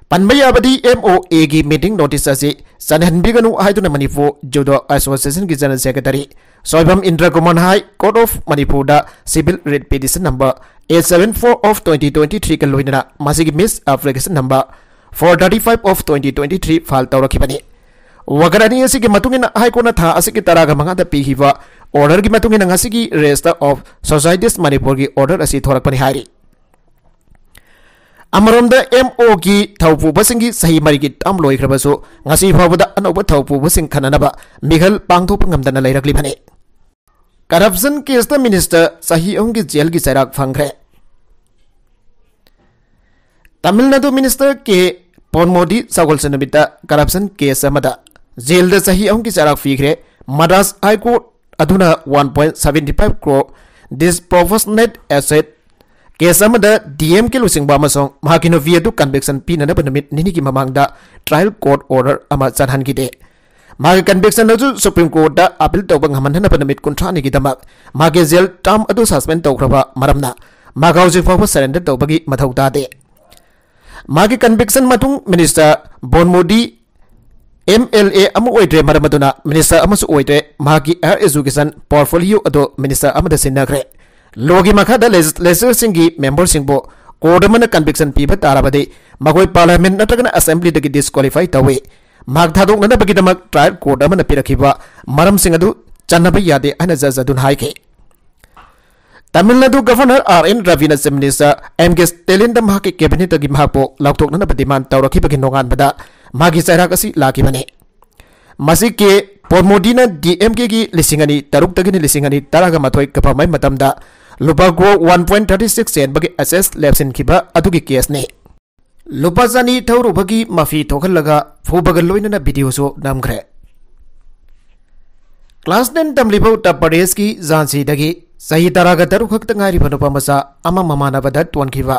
ꯄꯟꯕ ꯌꯥꯕꯗꯤ, M O A ꯒꯤ ꯃꯤꯇꯤꯡ ꯅꯣꯇꯤꯁ ꯑꯁꯤ ꯆꯠꯍꯟꯕꯤꯒꯅꯨ ꯍꯥꯏꯗꯨꯅ ꯃꯅꯤꯄꯨꯔ ꯖꯨꯗꯣ ꯑꯦꯁꯣꯁꯤꯌꯦꯁꯟꯒꯤ ꯖꯦꯅꯔꯦꯜ ꯁꯦꯀ꯭ꯔꯦꯇꯔꯤ ꯁꯣꯏꯕꯝ ꯏꯟꯗ꯭ꯔ ꯀꯨꯃꯥꯔꯅ ꯍꯥꯏ ꯀꯣꯔꯠ ꯑꯣꯐ ꯃꯅꯤꯄꯨꯔꯗ civil writ petition number eight seven four of twenty twenty-three ꯒ ꯂꯣꯏꯅꯅ ꯃꯁꯤꯒꯤ misc application number four thirty-five of twenty twenty-three file ꯇꯧꯔꯛꯈꯤꯕꯅꯤ꯫ ꯋꯥꯀꯠ ꯑꯅꯤ ꯑꯁꯤꯒꯤ ꯃꯇꯨꯡ ꯏꯟꯅ ꯍꯥꯏ ꯀꯣꯔꯠꯅ ꯊꯥ ꯑꯁꯤꯒꯤ ꯇꯔꯥꯒ ꯃꯉꯥꯗ ꯄꯤꯈꯤꯕ ꯑꯣꯔꯗꯔꯒꯤ ꯃꯇꯨꯡ ꯏꯟꯅ ꯉꯁꯤꯒꯤ ꯔꯦꯖꯤꯁꯇꯔ ꯑꯣꯐ ꯁꯣꯁꯥꯏꯇꯤꯁ ꯃꯅꯤꯄꯨꯔꯒꯤ ꯑꯣꯔꯗꯔ ꯑꯁꯤ ꯊꯣꯔꯛꯄꯅꯤ ꯍꯥꯏꯔꯤ꯫ ꯑꯃꯔꯣꯝꯗ, M O ꯒꯤ ꯊꯧ ꯄꯨꯕꯁꯤꯡꯒꯤ ꯆꯍꯤ ꯃꯔꯤꯒꯤ ꯇꯥꯝ ꯂꯣꯏꯈ꯭ꯔꯕꯁꯨ, ꯉꯁꯤ ꯐꯥꯎꯕꯗ ꯑꯅꯧꯕ ꯊꯧ ꯄꯨꯕꯁꯤꯡ ꯈꯟꯅꯅꯕ ꯃꯤꯈꯜ ꯄꯥꯡꯊꯣꯛꯄ ꯉꯝꯗꯅ ꯂꯩꯔꯛꯂꯤꯕꯅꯤ꯫ ꯀꯔꯞꯁꯟ ꯀꯦꯁꯇ ꯃꯤꯅꯤꯁꯇꯔ ꯆꯍꯤ ꯑꯍꯨꯝꯒꯤ ꯖꯦꯜꯒꯤ ꯆꯩꯔꯥꯛ ꯐꯪꯈ꯭ꯔꯦ꯫ ꯇꯥꯃꯤꯜ ꯅꯥꯗꯨ ꯃꯤꯅꯤꯁꯇꯔ ꯀꯦ ꯄꯣꯟꯃꯣꯗꯤ ꯁꯒꯣꯜꯁꯦꯟ ꯅꯨꯃꯤꯠꯇ ꯀꯔꯞꯁꯟ ꯀꯦꯁ ꯑꯃꯗ ꯖꯦꯜꯗ ꯆꯍꯤ ꯑꯍꯨꯝꯒꯤ ꯆꯩꯔꯥꯛ ꯄꯤꯈ꯭ꯔꯦ꯫ ꯃꯗ꯭ꯔꯥꯁ ꯍꯥꯏ ꯀꯣꯔꯠ ꯑꯗꯨꯅ one point seven five crore disproportionate asset case ꯑꯃꯗ D M K ꯂꯨꯆꯤꯡꯕ ꯑꯃꯁꯨꯡ ꯃꯍꯥꯛꯀꯤ ꯅꯨꯄꯤ ꯑꯗꯨ ꯀꯟꯚꯤꯛꯁꯟ ꯄꯤꯅꯅꯕ ꯅꯨꯃꯤꯠ ꯅꯤꯅꯤꯒꯤ ꯃꯃꯥꯡꯗ ꯇ꯭ꯔꯥꯏꯜ ꯀꯣꯔꯠ ꯑꯣꯔꯗꯔ ꯑꯃ ꯆꯠꯍꯟꯈꯤꯗꯦ꯫ ꯃꯥꯒꯤ conviction ꯑꯗꯨ Supreme Courtꯇ appeal ꯇꯧꯕ ꯉꯝꯍꯟꯅꯕ ꯅꯨꯃꯤꯠ ꯀꯨꯟꯊ꯭ꯔꯥꯅꯤꯒꯤ ꯗꯃꯛ ꯃꯥꯒꯤ jail term ꯑꯗꯨ suspend ꯇꯧꯈ꯭ꯔꯕ ꯃꯔꯝꯅ ꯃꯥ ꯍꯧꯖꯤꯛ ꯐꯥꯎꯕ surrender ꯇꯧꯕꯒꯤ ꯃꯊꯧ ꯇꯥꯗꯦ꯫ ꯃꯥꯒꯤ conviction ꯃꯇꯨꯡ Minister bone Modi M L A ꯑꯃ ꯑꯣꯏꯗ꯭ꯔꯦ, ꯃꯔꯝ ꯑꯗꯨꯅ minister ꯑꯃꯁꯨ ꯑꯣꯏꯗ꯭ꯔꯦ꯫ ꯃꯍꯥꯛꯀꯤ higher education portfolio ꯑꯗꯨ minister ꯑꯃꯗ ꯁꯤꯟꯅꯈ꯭ꯔꯦ꯫ Lawꯒꯤ ꯃꯈꯥꯗ legislatorꯁꯤꯡꯒꯤ memberꯁꯤꯡꯕꯨ court ꯑꯃꯅ conviction ꯄꯤꯕ ꯇꯥꯔꯕꯗꯤ ꯃꯈꯣꯏ parliament ꯅꯠꯇ꯭ꯔꯒꯅ assemblyꯗꯒꯤ disqualify ꯇꯧꯏ꯫ ꯃꯍꯥꯛ ꯊꯥꯗꯣꯛꯅꯅꯕꯒꯤꯗꯃꯛ trial court ꯑꯃꯅ ꯄꯤꯔꯛꯈꯤꯕ ꯃꯔꯝꯁꯤꯡ ꯑꯗꯨ ꯆꯟꯅꯕ ꯌꯥꯗꯦ ꯍꯥꯏꯅ judge ꯑꯗꯨꯅ ꯍꯥꯏꯈꯤ꯫ Tamil Nadu Governor R N Ravi ꯅ Chief Minister M K Stalin ꯗ ꯃꯍꯥꯛꯀꯤ cabinetꯇꯒꯤ ꯃꯍꯥꯛꯄꯨ ꯂꯧꯊꯣꯛꯅꯅꯕ demand ꯇꯧꯔꯛꯈꯤꯕꯒꯤ ꯅꯣꯡꯉꯥꯟꯕꯗ ꯃꯥꯒꯤ ꯆꯩꯔꯥꯛ ꯑꯁꯤ ꯂꯥꯛꯈꯤꯕꯅꯤ꯫ ꯃꯁꯤ ꯀꯦ ꯄꯣꯟ ꯃꯣꯗꯤꯅ D M Kꯒꯤ ꯂꯤꯁꯤꯡ ꯑꯅꯤ ꯇꯔꯨꯛꯇꯒꯤꯅ ꯂꯤꯁꯤꯡ ꯑꯅꯤ ꯇꯔꯥꯒ ꯃꯥꯊꯣꯏ ꯀꯞꯄꯝꯕ ꯃꯇꯝꯗ ꯂꯨꯄꯥ crore one point thirty six ꯆꯦꯟꯕꯒꯤ assets ꯂꯦꯞꯁꯤꯟꯈꯤꯕ ꯑꯗꯨꯒꯤ caseꯅꯤ꯫ ꯂꯨꯄꯥ ꯆꯅꯤ ꯊꯧꯔꯨꯕꯒꯤ ꯃꯐꯤ ꯊꯣꯛꯍꯜꯂꯒ ꯐꯨꯕꯒ ꯂꯣꯏꯅꯅ videoꯁꯨ ꯅꯝꯈ꯭ꯔꯦ꯫ Class ten ꯇꯝꯂꯤꯕ ꯎꯠꯇꯔ ꯄ꯭ꯔꯗꯦꯁꯀꯤ ꯖꯥꯟꯁꯤꯗꯒꯤ ꯆꯍꯤ ꯇꯔꯥꯒ ꯇꯔꯨꯛ ꯈꯛꯇ ꯉꯥꯏꯔꯤꯕ ꯅꯨꯄꯥ ꯃꯆꯥ ꯑꯃ ꯃꯃꯥꯟꯅꯕꯗ ꯇꯣꯟꯈꯤꯕ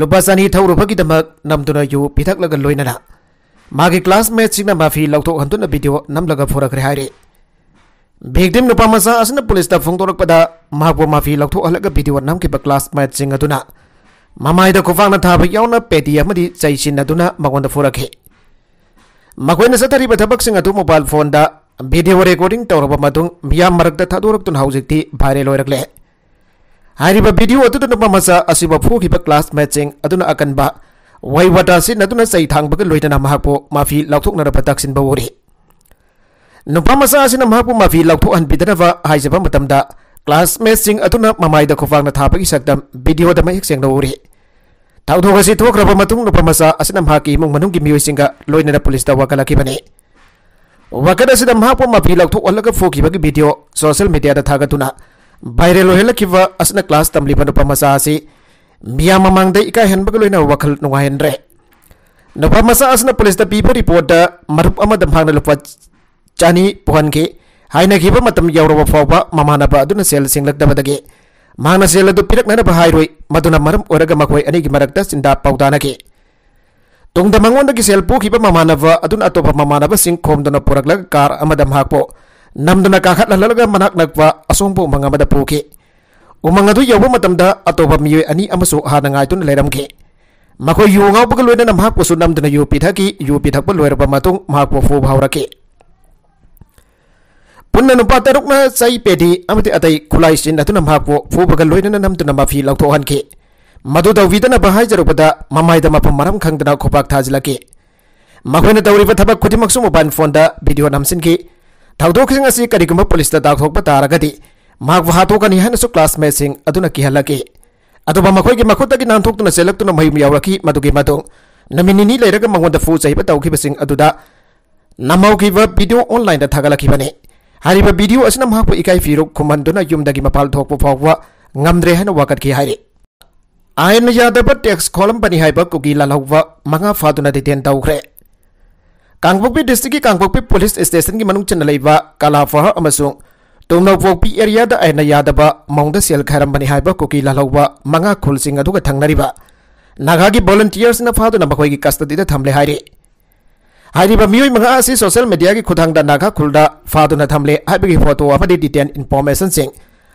ꯂꯨꯄꯥ ꯆꯅꯤ ꯊꯧꯔꯨꯕꯒꯤꯗꯃꯛ ꯅꯝꯗꯨꯅ ꯌꯨ ꯄꯤꯊꯛꯂꯒ ꯂꯣꯏꯅꯅ ꯃꯥꯒꯤ classmateꯁꯤꯡꯅ ꯃꯐꯤ ꯂꯧꯊꯣꯛꯍꯟꯗꯨꯅ video ꯅꯝꯂꯒ ꯐꯨꯔꯛꯈ꯭ꯔꯦ ꯍꯥꯏꯔꯤ꯫ Victim ꯅꯨꯄꯥ ꯃꯆꯥ ꯑꯁꯤꯅ ꯄꯨꯂꯤꯁꯇ ꯐꯣꯡꯗꯣꯔꯛꯄꯗ ꯃꯍꯥꯛꯄꯨ ꯃꯐꯤ ꯂꯧꯊꯣꯛꯍꯜꯂꯒ video ꯅꯝꯈꯤꯕ classmateꯁꯤꯡ ꯑꯗꯨꯅ ꯃꯃꯥꯏꯗ ꯈꯨꯄꯥꯛꯅ ꯊꯥꯕ ꯌꯥꯎꯅ ꯄꯦꯇꯤ ꯑꯃꯗꯤ ꯆꯩ ꯁꯤꯟꯅꯗꯨꯅ ꯃꯉꯣꯟꯗ ꯐꯨꯔꯛꯈꯤ꯫ ꯃꯈꯣꯏꯅ ꯆꯠꯊꯔꯤꯕ ꯊꯕꯛꯁꯤꯡ ꯑꯗꯨ mobile phoneꯗ video recording ꯇꯧꯔꯕ ꯃꯇꯨꯡ ꯃꯤꯌꯥꯝ ꯃꯔꯛꯇ ꯊꯥꯗꯣꯔꯛꯇꯨꯅ ꯍꯧꯖꯤꯛꯇꯤ viral ꯑꯣꯏꯔꯛꯂꯦ꯫ ꯍꯥꯏꯔꯤꯕ video ꯑꯗꯨꯗ ꯅꯨꯄꯥ ꯃꯆꯥ ꯑꯁꯤꯕꯨ ꯐꯨꯈꯤꯕ classmateꯁꯤꯡ ꯑꯗꯨꯅ ꯑꯀꯟꯕ ꯋꯥꯍꯩ ꯋꯥꯇꯥ ꯁꯤꯖꯤꯟꯅꯗꯨꯅ ꯆꯩ ꯊꯥꯡꯕꯒ ꯂꯣꯏꯅꯅ ꯃꯍꯥꯛꯄꯨ ꯃꯐꯤ ꯂꯧꯊꯣꯛꯅꯔꯕ ꯇꯛꯁꯤꯟꯕ ꯎꯔꯤ꯫ ꯅꯨꯄꯥ ꯃꯆꯥ ꯑꯁꯤꯅ ꯃꯍꯥꯛꯄꯨ ꯃꯐꯤ ꯂꯧꯊꯣꯛꯍꯟꯕꯤꯗꯅꯕ ꯍꯥꯏꯖꯕ ꯃꯇꯝꯗ classmateꯁꯤꯡ ꯑꯗꯨꯅ ꯃꯃꯥꯏꯗ ꯈꯨꯄꯥꯛꯅ ꯊꯥꯕꯒꯤ ꯁꯛꯇꯝ videoꯗ ꯃꯌꯦꯛ ꯁꯦꯡꯅ ꯎꯔꯤ꯫ ꯊꯧꯗꯣꯛ ꯑꯁꯤ ꯊꯣꯛꯈ꯭ꯔꯕ ꯃꯇꯨꯡ ꯅꯨꯄꯥ ꯃꯆꯥ ꯑꯁꯤꯅ ꯃꯍꯥꯛꯀꯤ ꯏꯃꯨꯡ ꯃꯅꯨꯡꯒꯤ ꯃꯤꯑꯣꯏꯁꯤꯡꯒ ꯂꯣꯏꯅꯅ ꯄꯨꯂꯤꯁꯇ ꯋꯥꯀꯠꯂꯛꯈꯤꯕꯅꯤ꯫ ꯋꯥꯀꯠ ꯑꯁꯤꯗ ꯃꯍꯥꯛꯄꯨ ꯃꯐꯤ ꯂꯧꯊꯣꯛꯍꯜꯂꯒ ꯐꯨꯈꯤꯕꯒꯤ video social mediaꯗ ꯊꯥꯒꯠꯇꯨꯅ viral ꯑꯣꯏꯍꯜꯂꯛꯈꯤꯕ ꯑꯁꯤꯅ class ꯇꯝꯂꯤꯕ ꯅꯨꯄꯥ ꯃꯆꯥ ꯑꯁꯤ ꯃꯤꯌꯥꯝ ꯃꯃꯥꯡꯗ ꯏꯀꯥꯏꯍꯟꯕꯒ ꯂꯣꯏꯅꯅ ꯋꯥꯈꯜ ꯅꯨꯡꯉꯥꯏꯍꯟꯗ꯭ꯔꯦ꯫ ꯅꯨꯄꯥ ꯃꯆꯥ ꯑꯁꯤꯅ ꯄꯨꯂꯤꯁꯇ ꯄꯤꯕ reportꯇ ꯃꯔꯨꯞ ꯑꯃꯗ ꯃꯍꯥꯛꯅ ꯂꯨꯄꯥ ꯆꯅꯤ ꯄꯨꯍꯟꯈꯤ꯫ ꯍꯥꯏꯅꯈꯤꯕ ꯃꯇꯝ ꯌꯧꯔꯕ ꯐꯥꯎꯕ ꯃꯃꯥꯟꯅꯕ ꯑꯗꯨꯅ ꯁꯦꯜ ꯁꯤꯡꯂꯛꯇꯕꯗꯒꯤ ꯃꯍꯥꯛꯅ ꯁꯦꯜ ꯑꯗꯨ ꯄꯤꯔꯛꯅꯅꯕ ꯍꯥꯏꯔꯨꯏ, ꯃꯗꯨꯅ ꯃꯔꯝ ꯑꯣꯏꯔꯒ ꯃꯈꯣꯏ ꯑꯅꯤꯒꯤ ꯃꯔꯛꯇ ꯆꯤꯟꯗꯥ ꯄꯥꯎꯗꯥꯅꯈꯤ꯫ ꯇꯨꯡꯗ ꯃꯉꯣꯟꯗꯒꯤ ꯁꯦꯜ ꯄꯨꯈꯤꯕ ꯃꯃꯥꯟꯅꯕ ꯑꯗꯨꯅ ꯑꯇꯣꯞꯄ ꯃꯃꯥꯟꯅꯕꯁꯤꯡ ꯈꯣꯝꯗꯨꯅ ꯄꯨꯔꯛꯂꯒ ꯀꯥꯔ ꯑꯃꯗ ꯃꯍꯥꯛꯄꯨ ꯅꯝꯗꯨꯅ ꯀꯥꯈꯠꯍꯜꯂꯒ ꯃꯅꯥꯛ ꯅꯛꯄ ꯑꯁꯣꯡꯕ ꯎꯃꯪ ꯑꯃꯗ ꯄꯨꯈꯤ꯫ ꯎꯃꯪ ꯑꯗꯨ ꯌꯧꯕ ꯃꯇꯝꯗ ꯑꯇꯣꯞꯄ ꯃꯤꯑꯣꯏ ꯑꯅꯤ ꯑꯃꯁꯨ ꯍꯥꯟꯅ ꯉꯥꯏꯗꯨꯅ ꯂꯩꯔꯝꯈꯤ꯫ ꯃꯈꯣꯏ ꯌꯨ ꯉꯥꯎꯕꯒ ꯂꯣꯏꯅꯅ ꯃꯍꯥꯛꯄꯨꯁꯨ ꯅꯝꯗꯨꯅ ꯌꯨ ꯄꯤꯊꯛꯈꯤ꯫ ꯌꯨ ꯄꯤꯊꯛꯄ ꯂꯣꯏꯔꯕ ꯃꯇꯨꯡ ꯃꯍꯥꯛꯄꯨ ꯐꯨꯕ ꯍꯧꯔꯛꯈꯤ꯫ ꯄꯨꯟꯅ ꯅꯨꯄꯥ ꯇꯔꯨꯛꯅ ꯆꯩ, ꯄꯦꯗꯤ ꯑꯃꯗꯤ ꯑꯇꯩ ꯈꯨꯠꯂꯥꯏ ꯁꯤꯖꯤꯟꯅꯗꯨꯅ ꯃꯍꯥꯛꯄꯨ ꯐꯨꯕꯒ ꯂꯣꯏꯅꯅ ꯅꯝꯗꯨꯅ ꯃꯐꯤ ꯂꯧꯊꯣꯛꯍꯟꯈꯤ꯫ ꯃꯗꯨ ꯇꯧꯕꯤꯗꯅꯕ ꯍꯥꯏꯖꯔꯨꯕꯗ ꯃꯃꯥꯏꯗ ꯃꯐꯝ ꯃꯔꯝ ꯈꯪꯗꯅ ꯈꯨꯄꯥꯛ ꯊꯥꯖꯤꯜꯂꯛꯈꯤ꯫ ꯃꯈꯣꯏꯅ ꯇꯧꯔꯤꯕ ꯊꯕꯛ ꯈꯨꯗꯤꯡꯃꯛꯁꯨ ꯃꯣꯕꯥꯏꯜ ꯐꯣꯟꯗ ꯚꯤꯗꯤꯑꯣ ꯅꯝꯁꯤꯟꯈꯤ꯫ ꯊꯧꯗꯣꯛꯁꯤꯡ ꯑꯁꯤ ꯀꯔꯤꯒꯨꯝꯕ ꯄꯨꯂꯤꯁꯇ ꯇꯥꯛꯊꯣꯛꯄ ꯇꯥꯔꯒꯗꯤ ꯃꯍꯥꯛꯄꯨ ꯍꯥꯠꯇꯣꯛꯀꯅꯤ ꯍꯥꯏꯅꯁꯨ ꯀ꯭ꯂꯥꯁꯃꯦꯠꯁꯤꯡ ꯑꯗꯨꯅ ꯀꯤꯍꯜꯂꯛꯈꯤ꯫ ꯑꯗꯨꯕꯨ ꯃꯈꯣꯏꯒꯤ ꯃꯈꯨꯠꯇꯒꯤ ꯅꯥꯟꯊꯣꯛꯇꯨꯅ ꯆꯦꯜꯂꯛꯇꯨꯅ ꯃꯌꯨꯝ ꯌꯧꯔꯛꯈꯤ꯫ ꯃꯗꯨꯒꯤ ꯃꯇꯨꯡ ꯅꯨꯃꯤꯠ ꯅꯤꯅꯤ ꯂꯩꯔꯒ ꯃꯉꯣꯟꯗ ꯐꯨ ꯆꯩꯕ ꯇꯧꯈꯤꯕꯁꯤꯡ ꯑꯗꯨꯗ ꯅꯝꯍꯧꯈꯤꯕ ꯚꯤꯗꯤꯑꯣ ꯑꯣꯟꯂꯥꯏꯟꯗ ꯊꯥꯒꯠꯂꯛꯈꯤꯕꯅꯤ꯫ ꯍꯥꯏꯔꯤꯕ ꯚꯤꯗꯤꯑꯣ ꯑꯁꯤꯅ ꯃꯍꯥꯛꯄꯨ ꯏꯀꯥꯏ ꯐꯤꯔꯨꯛ ꯈꯨꯝꯍꯟꯗꯨꯅ ꯌꯨꯝꯗꯒꯤ ꯃꯄꯥꯟ ꯊꯣꯛꯄ ꯐꯥꯎꯕ ꯉꯝꯗ꯭ꯔꯦ ꯍꯥꯏꯅ ꯋꯥꯀꯠꯈꯤ ꯍꯥꯏꯔꯤ꯫ ꯑꯥꯏꯟꯅ ꯌꯥꯗꯕ ꯇꯦꯛꯁ ꯈꯣꯜꯂꯝꯕꯅꯤ ꯍꯥꯏꯕ ꯀꯨꯀꯤ ꯂꯥꯜꯍꯧꯕ ꯃꯉꯥ ꯐꯥꯗꯨꯅ ꯗꯤꯇꯦꯟ ꯇꯧꯈ꯭ꯔꯦ꯫ ꯀꯥꯡꯄꯣꯛꯄꯤ ꯗꯤꯁꯇ꯭ꯔꯤꯛꯀꯤ ꯀꯥꯡꯄꯣꯛꯄꯤ ꯄꯨꯂꯤꯁ ꯁ꯭ꯇꯦꯁꯟꯒꯤ ꯃꯅꯨꯡ ꯆꯟꯅ ꯂꯩꯕ ꯀꯂꯥꯐꯍꯥꯔ ꯑꯃꯁꯨꯡ ꯇꯨꯝꯅꯧꯄꯣꯛꯄꯤ ꯑꯦꯔꯤꯌꯥꯗ ꯑꯥꯏꯟꯅ ꯌꯥꯗꯕ ꯃꯑꯣꯡꯗ ꯁꯦꯜ ꯈꯥꯏꯔꯝꯕꯅꯤ ꯍꯥꯏꯕ ꯀꯨꯀꯤ ꯂꯥꯜꯍꯧꯕ ꯃꯉꯥ ꯈꯨꯜꯁꯤꯡ ꯑꯗꯨꯒ ꯊꯪꯅꯔꯤꯕ ꯅꯥꯒꯥꯒꯤ ꯚꯣꯂꯨꯟꯇꯤꯌꯔꯁꯤꯡꯅ ꯐꯥꯗꯨꯅ ꯃꯈꯣꯏꯒꯤ ꯀꯁꯇꯗꯤꯗ ꯊꯝꯂꯦ ꯍꯥꯏꯔꯤ꯫ ꯍꯥꯏꯔꯤꯕ ꯃꯤꯑꯣꯏ ꯃꯉꯥ ꯑꯁꯤ ꯁꯣꯁꯤꯌꯦꯜ ꯃꯤꯗꯤꯌꯥꯒꯤ ꯈꯨꯠꯊꯥꯡꯗ ꯅꯥꯒꯥ ꯈꯨꯜꯗ ꯐꯥꯗꯨꯅ ꯊꯝꯂꯦ ꯍꯥꯏꯕꯒꯤ ꯐꯣꯇꯣ ꯑꯃꯗꯤ ꯗꯤꯇꯦꯜ ꯏꯟꯐꯣꯔꯃꯦꯁꯟꯁꯤꯡ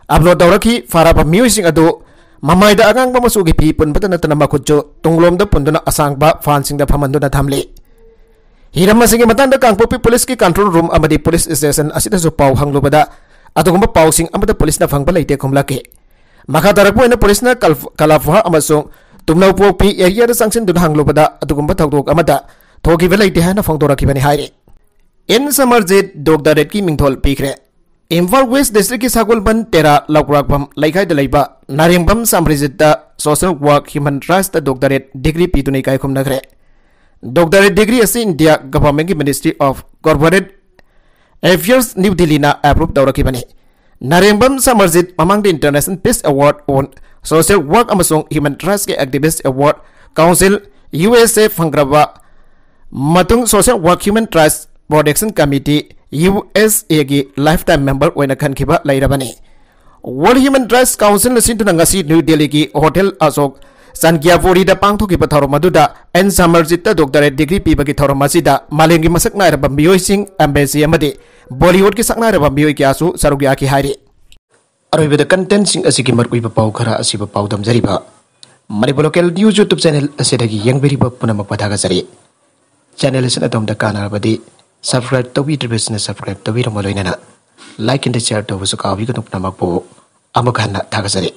ꯑꯞꯂꯣꯗ ꯇꯧꯔꯛꯈꯤ꯫ ꯐꯥꯔꯕ ꯃꯤꯑꯣꯏꯁꯤꯡ ꯑꯗꯨ ꯃꯃꯥꯏꯗ ꯑꯉꯥꯡꯕ ꯃꯆꯨꯒꯤ ꯐꯤ ꯄꯨꯟꯕꯇ ꯅꯠꯇꯅ ꯃꯈꯨꯠꯁꯨ ꯇꯨꯡꯂꯣꯝꯗ ꯄꯨꯟꯗꯨꯅ ꯑꯁꯥꯡꯕ ꯐꯥꯟꯁꯤꯡꯗ ꯐꯝꯍꯟꯗꯨꯅ ꯊꯝꯂꯤ꯫ ꯍꯤꯔꯝ ꯑꯁꯤꯒꯤ ꯃꯇꯥꯡꯗ ꯀꯥꯡꯄꯣꯛꯄꯤ ꯄꯨꯂꯤꯁꯀꯤ ꯀꯟꯇ꯭ꯔꯣꯜ ꯔꯨꯝ ꯑꯃꯗꯤ ꯄꯨꯂꯤꯁ ꯁ꯭ꯇꯦꯁꯟ ꯑꯁꯤꯗꯁꯨ ꯄꯥꯎ ꯍꯪꯂꯨꯕꯗ ꯑꯗꯨꯒꯨꯝꯕ ꯄꯥꯎꯁꯤꯡ ꯑꯃꯠꯇ ꯄꯨꯂꯤꯁꯅ ꯐꯪꯕ ꯂꯩꯇꯦ ꯈꯨꯝꯂꯛꯈꯤ꯫ ꯃꯈꯥ ꯇꯥꯔꯛꯄ ꯑꯣꯏꯅ ꯄꯨꯂꯤꯁꯅ ꯀꯜꯐ-, ꯀꯂꯥꯐꯍꯥꯔ ꯑꯃꯁꯨꯡ ꯇꯨꯝꯅꯧꯄꯣꯛꯄꯤ ꯑꯦꯔꯤꯌꯥꯗ ꯆꯪꯁꯤꯟꯗꯨꯅ ꯍꯪꯂꯨꯕꯗ ꯑꯗꯨꯒꯨꯝꯕ ꯊꯧꯗꯣꯛ ꯑꯃꯠꯇ ꯊꯣꯛꯈꯤꯕ ꯂꯩꯇꯦ ꯍꯥꯏꯅ ꯐꯣꯡꯗꯣꯔꯛꯈꯤꯕꯅꯤ ꯍꯥꯏꯔꯤ꯫ ꯑꯦꯟ ꯁꯃꯔꯖꯤꯠ ꯗꯣꯛꯇꯔꯦꯠꯀꯤ ꯃꯤꯡꯊꯣꯜ ꯄꯤꯈ꯭ꯔꯦ꯫ ꯏꯝꯐꯥꯜ ꯋꯦꯁ ꯗꯤꯁꯇ꯭ꯔꯤꯛꯀꯤ ꯁꯒꯣꯜꯕꯟ ꯇꯦꯔꯥ ꯂꯧꯀ꯭ꯔꯥꯛꯄꯝ ꯂꯩꯀꯥꯏꯗ ꯂꯩꯕ ꯅꯥꯔꯦꯡꯕꯝ ꯁꯃꯔꯖꯤꯠꯇ ꯁꯣꯁꯤꯌꯦꯜ ꯋꯥꯔꯛ, ꯍ꯭ꯌꯨꯃꯦꯟ ꯔꯥꯏꯠꯁꯇ ꯗꯣꯛꯇꯔꯦꯠ ꯗꯤꯒ꯭ꯔꯤ ꯄꯤꯗꯨꯅ ꯏꯀꯥꯏ ꯈꯨꯝꯅꯈ꯭ꯔꯦ꯫ ꯗꯣꯛꯇꯔꯦꯠ ꯗꯤꯒ꯭ꯔꯤ ꯑꯁꯤ ꯏꯟꯗꯤꯌꯥ ꯒꯚꯔꯟꯃꯦꯟꯠꯀꯤ ministry of corporate affairs, new ꯗꯤꯜꯂꯤꯅ ꯑꯦꯄ꯭ꯔꯨꯞ ꯇꯧꯔꯛꯈꯤꯕꯅꯤ꯫ ꯅꯥꯔꯦꯡꯕꯝ ꯁꯃꯔꯖꯤꯠ ꯃꯃꯥꯡꯗ International Peace Award on Social Work ꯑꯃꯁꯨꯡ Human Rightsꯀꯤ Activist Award, Council, U S A ꯐꯪꯈ꯭ꯔꯕ ꯃꯇꯨꯡ Social Work, Human Rights Protection Committee, U S ꯑꯦꯒꯤ lifetime member ꯑꯣꯏꯅ ꯈꯟꯈꯤꯕ ꯂꯩꯔꯕꯅꯤ꯫ World Human Rights Councilꯅ ꯁꯤꯟꯗꯨꯅ ꯉꯁꯤ ꯅ꯭ꯌꯨ ꯗꯤꯜꯂꯤꯒꯤ ꯍꯣꯇꯦꯜ ꯑꯁꯣꯛ ꯆꯟꯀꯤꯌꯥꯄꯨꯔꯤꯗ ꯄꯥꯡꯊꯣꯛꯈꯤꯕ ꯊꯧꯔꯝ ꯑꯗꯨꯗ ꯑꯦꯟ ꯁꯃꯔꯖꯤꯠꯇ doctorate degree ꯄꯤꯕꯒꯤ ꯊꯧꯔꯝ ꯑꯁꯤꯗ ꯃꯥꯂꯦꯝꯒꯤ ꯃꯁꯛ ꯅꯥꯏꯔꯕ ꯃꯤꯑꯣꯏꯁꯤꯡ, embassy ꯑꯃꯗꯤ ꯕꯣꯂꯤꯋꯨꯗꯀꯤ ꯁꯛꯅꯥꯏꯔꯕ ꯃꯤꯑꯣꯏ ꯀꯌꯥꯁꯨ ꯁꯔꯨꯛ ꯌꯥꯈꯤ ꯍꯥꯏꯔꯤ꯫ ꯑꯔꯣꯏꯕꯗ contentꯁꯤꯡ ꯑꯁꯤꯒꯤ ꯃꯔꯨꯑꯣꯏꯕ ꯄꯥꯎ ꯈꯔ ꯑꯁꯤꯕꯨ ꯄꯥꯎꯗꯝꯖꯔꯤꯕ Manipur Local News YouTube channel ꯑꯁꯤꯗꯒꯤ ꯌꯦꯡꯕꯤꯔꯤꯕ ꯄꯨꯝꯅꯃꯛꯄꯨ ꯊꯥꯒꯠꯆꯔꯤ꯫ Channel ꯑꯁꯤꯅ ꯑꯗꯣꯝꯗ ꯀꯥꯟꯅꯔꯕꯗꯤ subscribe ꯇꯧꯕꯤꯗ꯭ꯔꯤꯕꯁꯤꯡꯅ subscribe ꯇꯧꯕꯤꯔꯝꯕ ꯂꯣꯏꯅꯅ like and share ꯇꯧꯕꯁꯨ ꯀꯥꯎꯕꯤꯒꯅꯨ꯫ ꯄꯨꯝꯅꯃꯛꯄꯨ ꯑꯃꯨꯛ ꯍꯟꯅ ꯊꯥꯒꯠꯆꯔꯤ꯫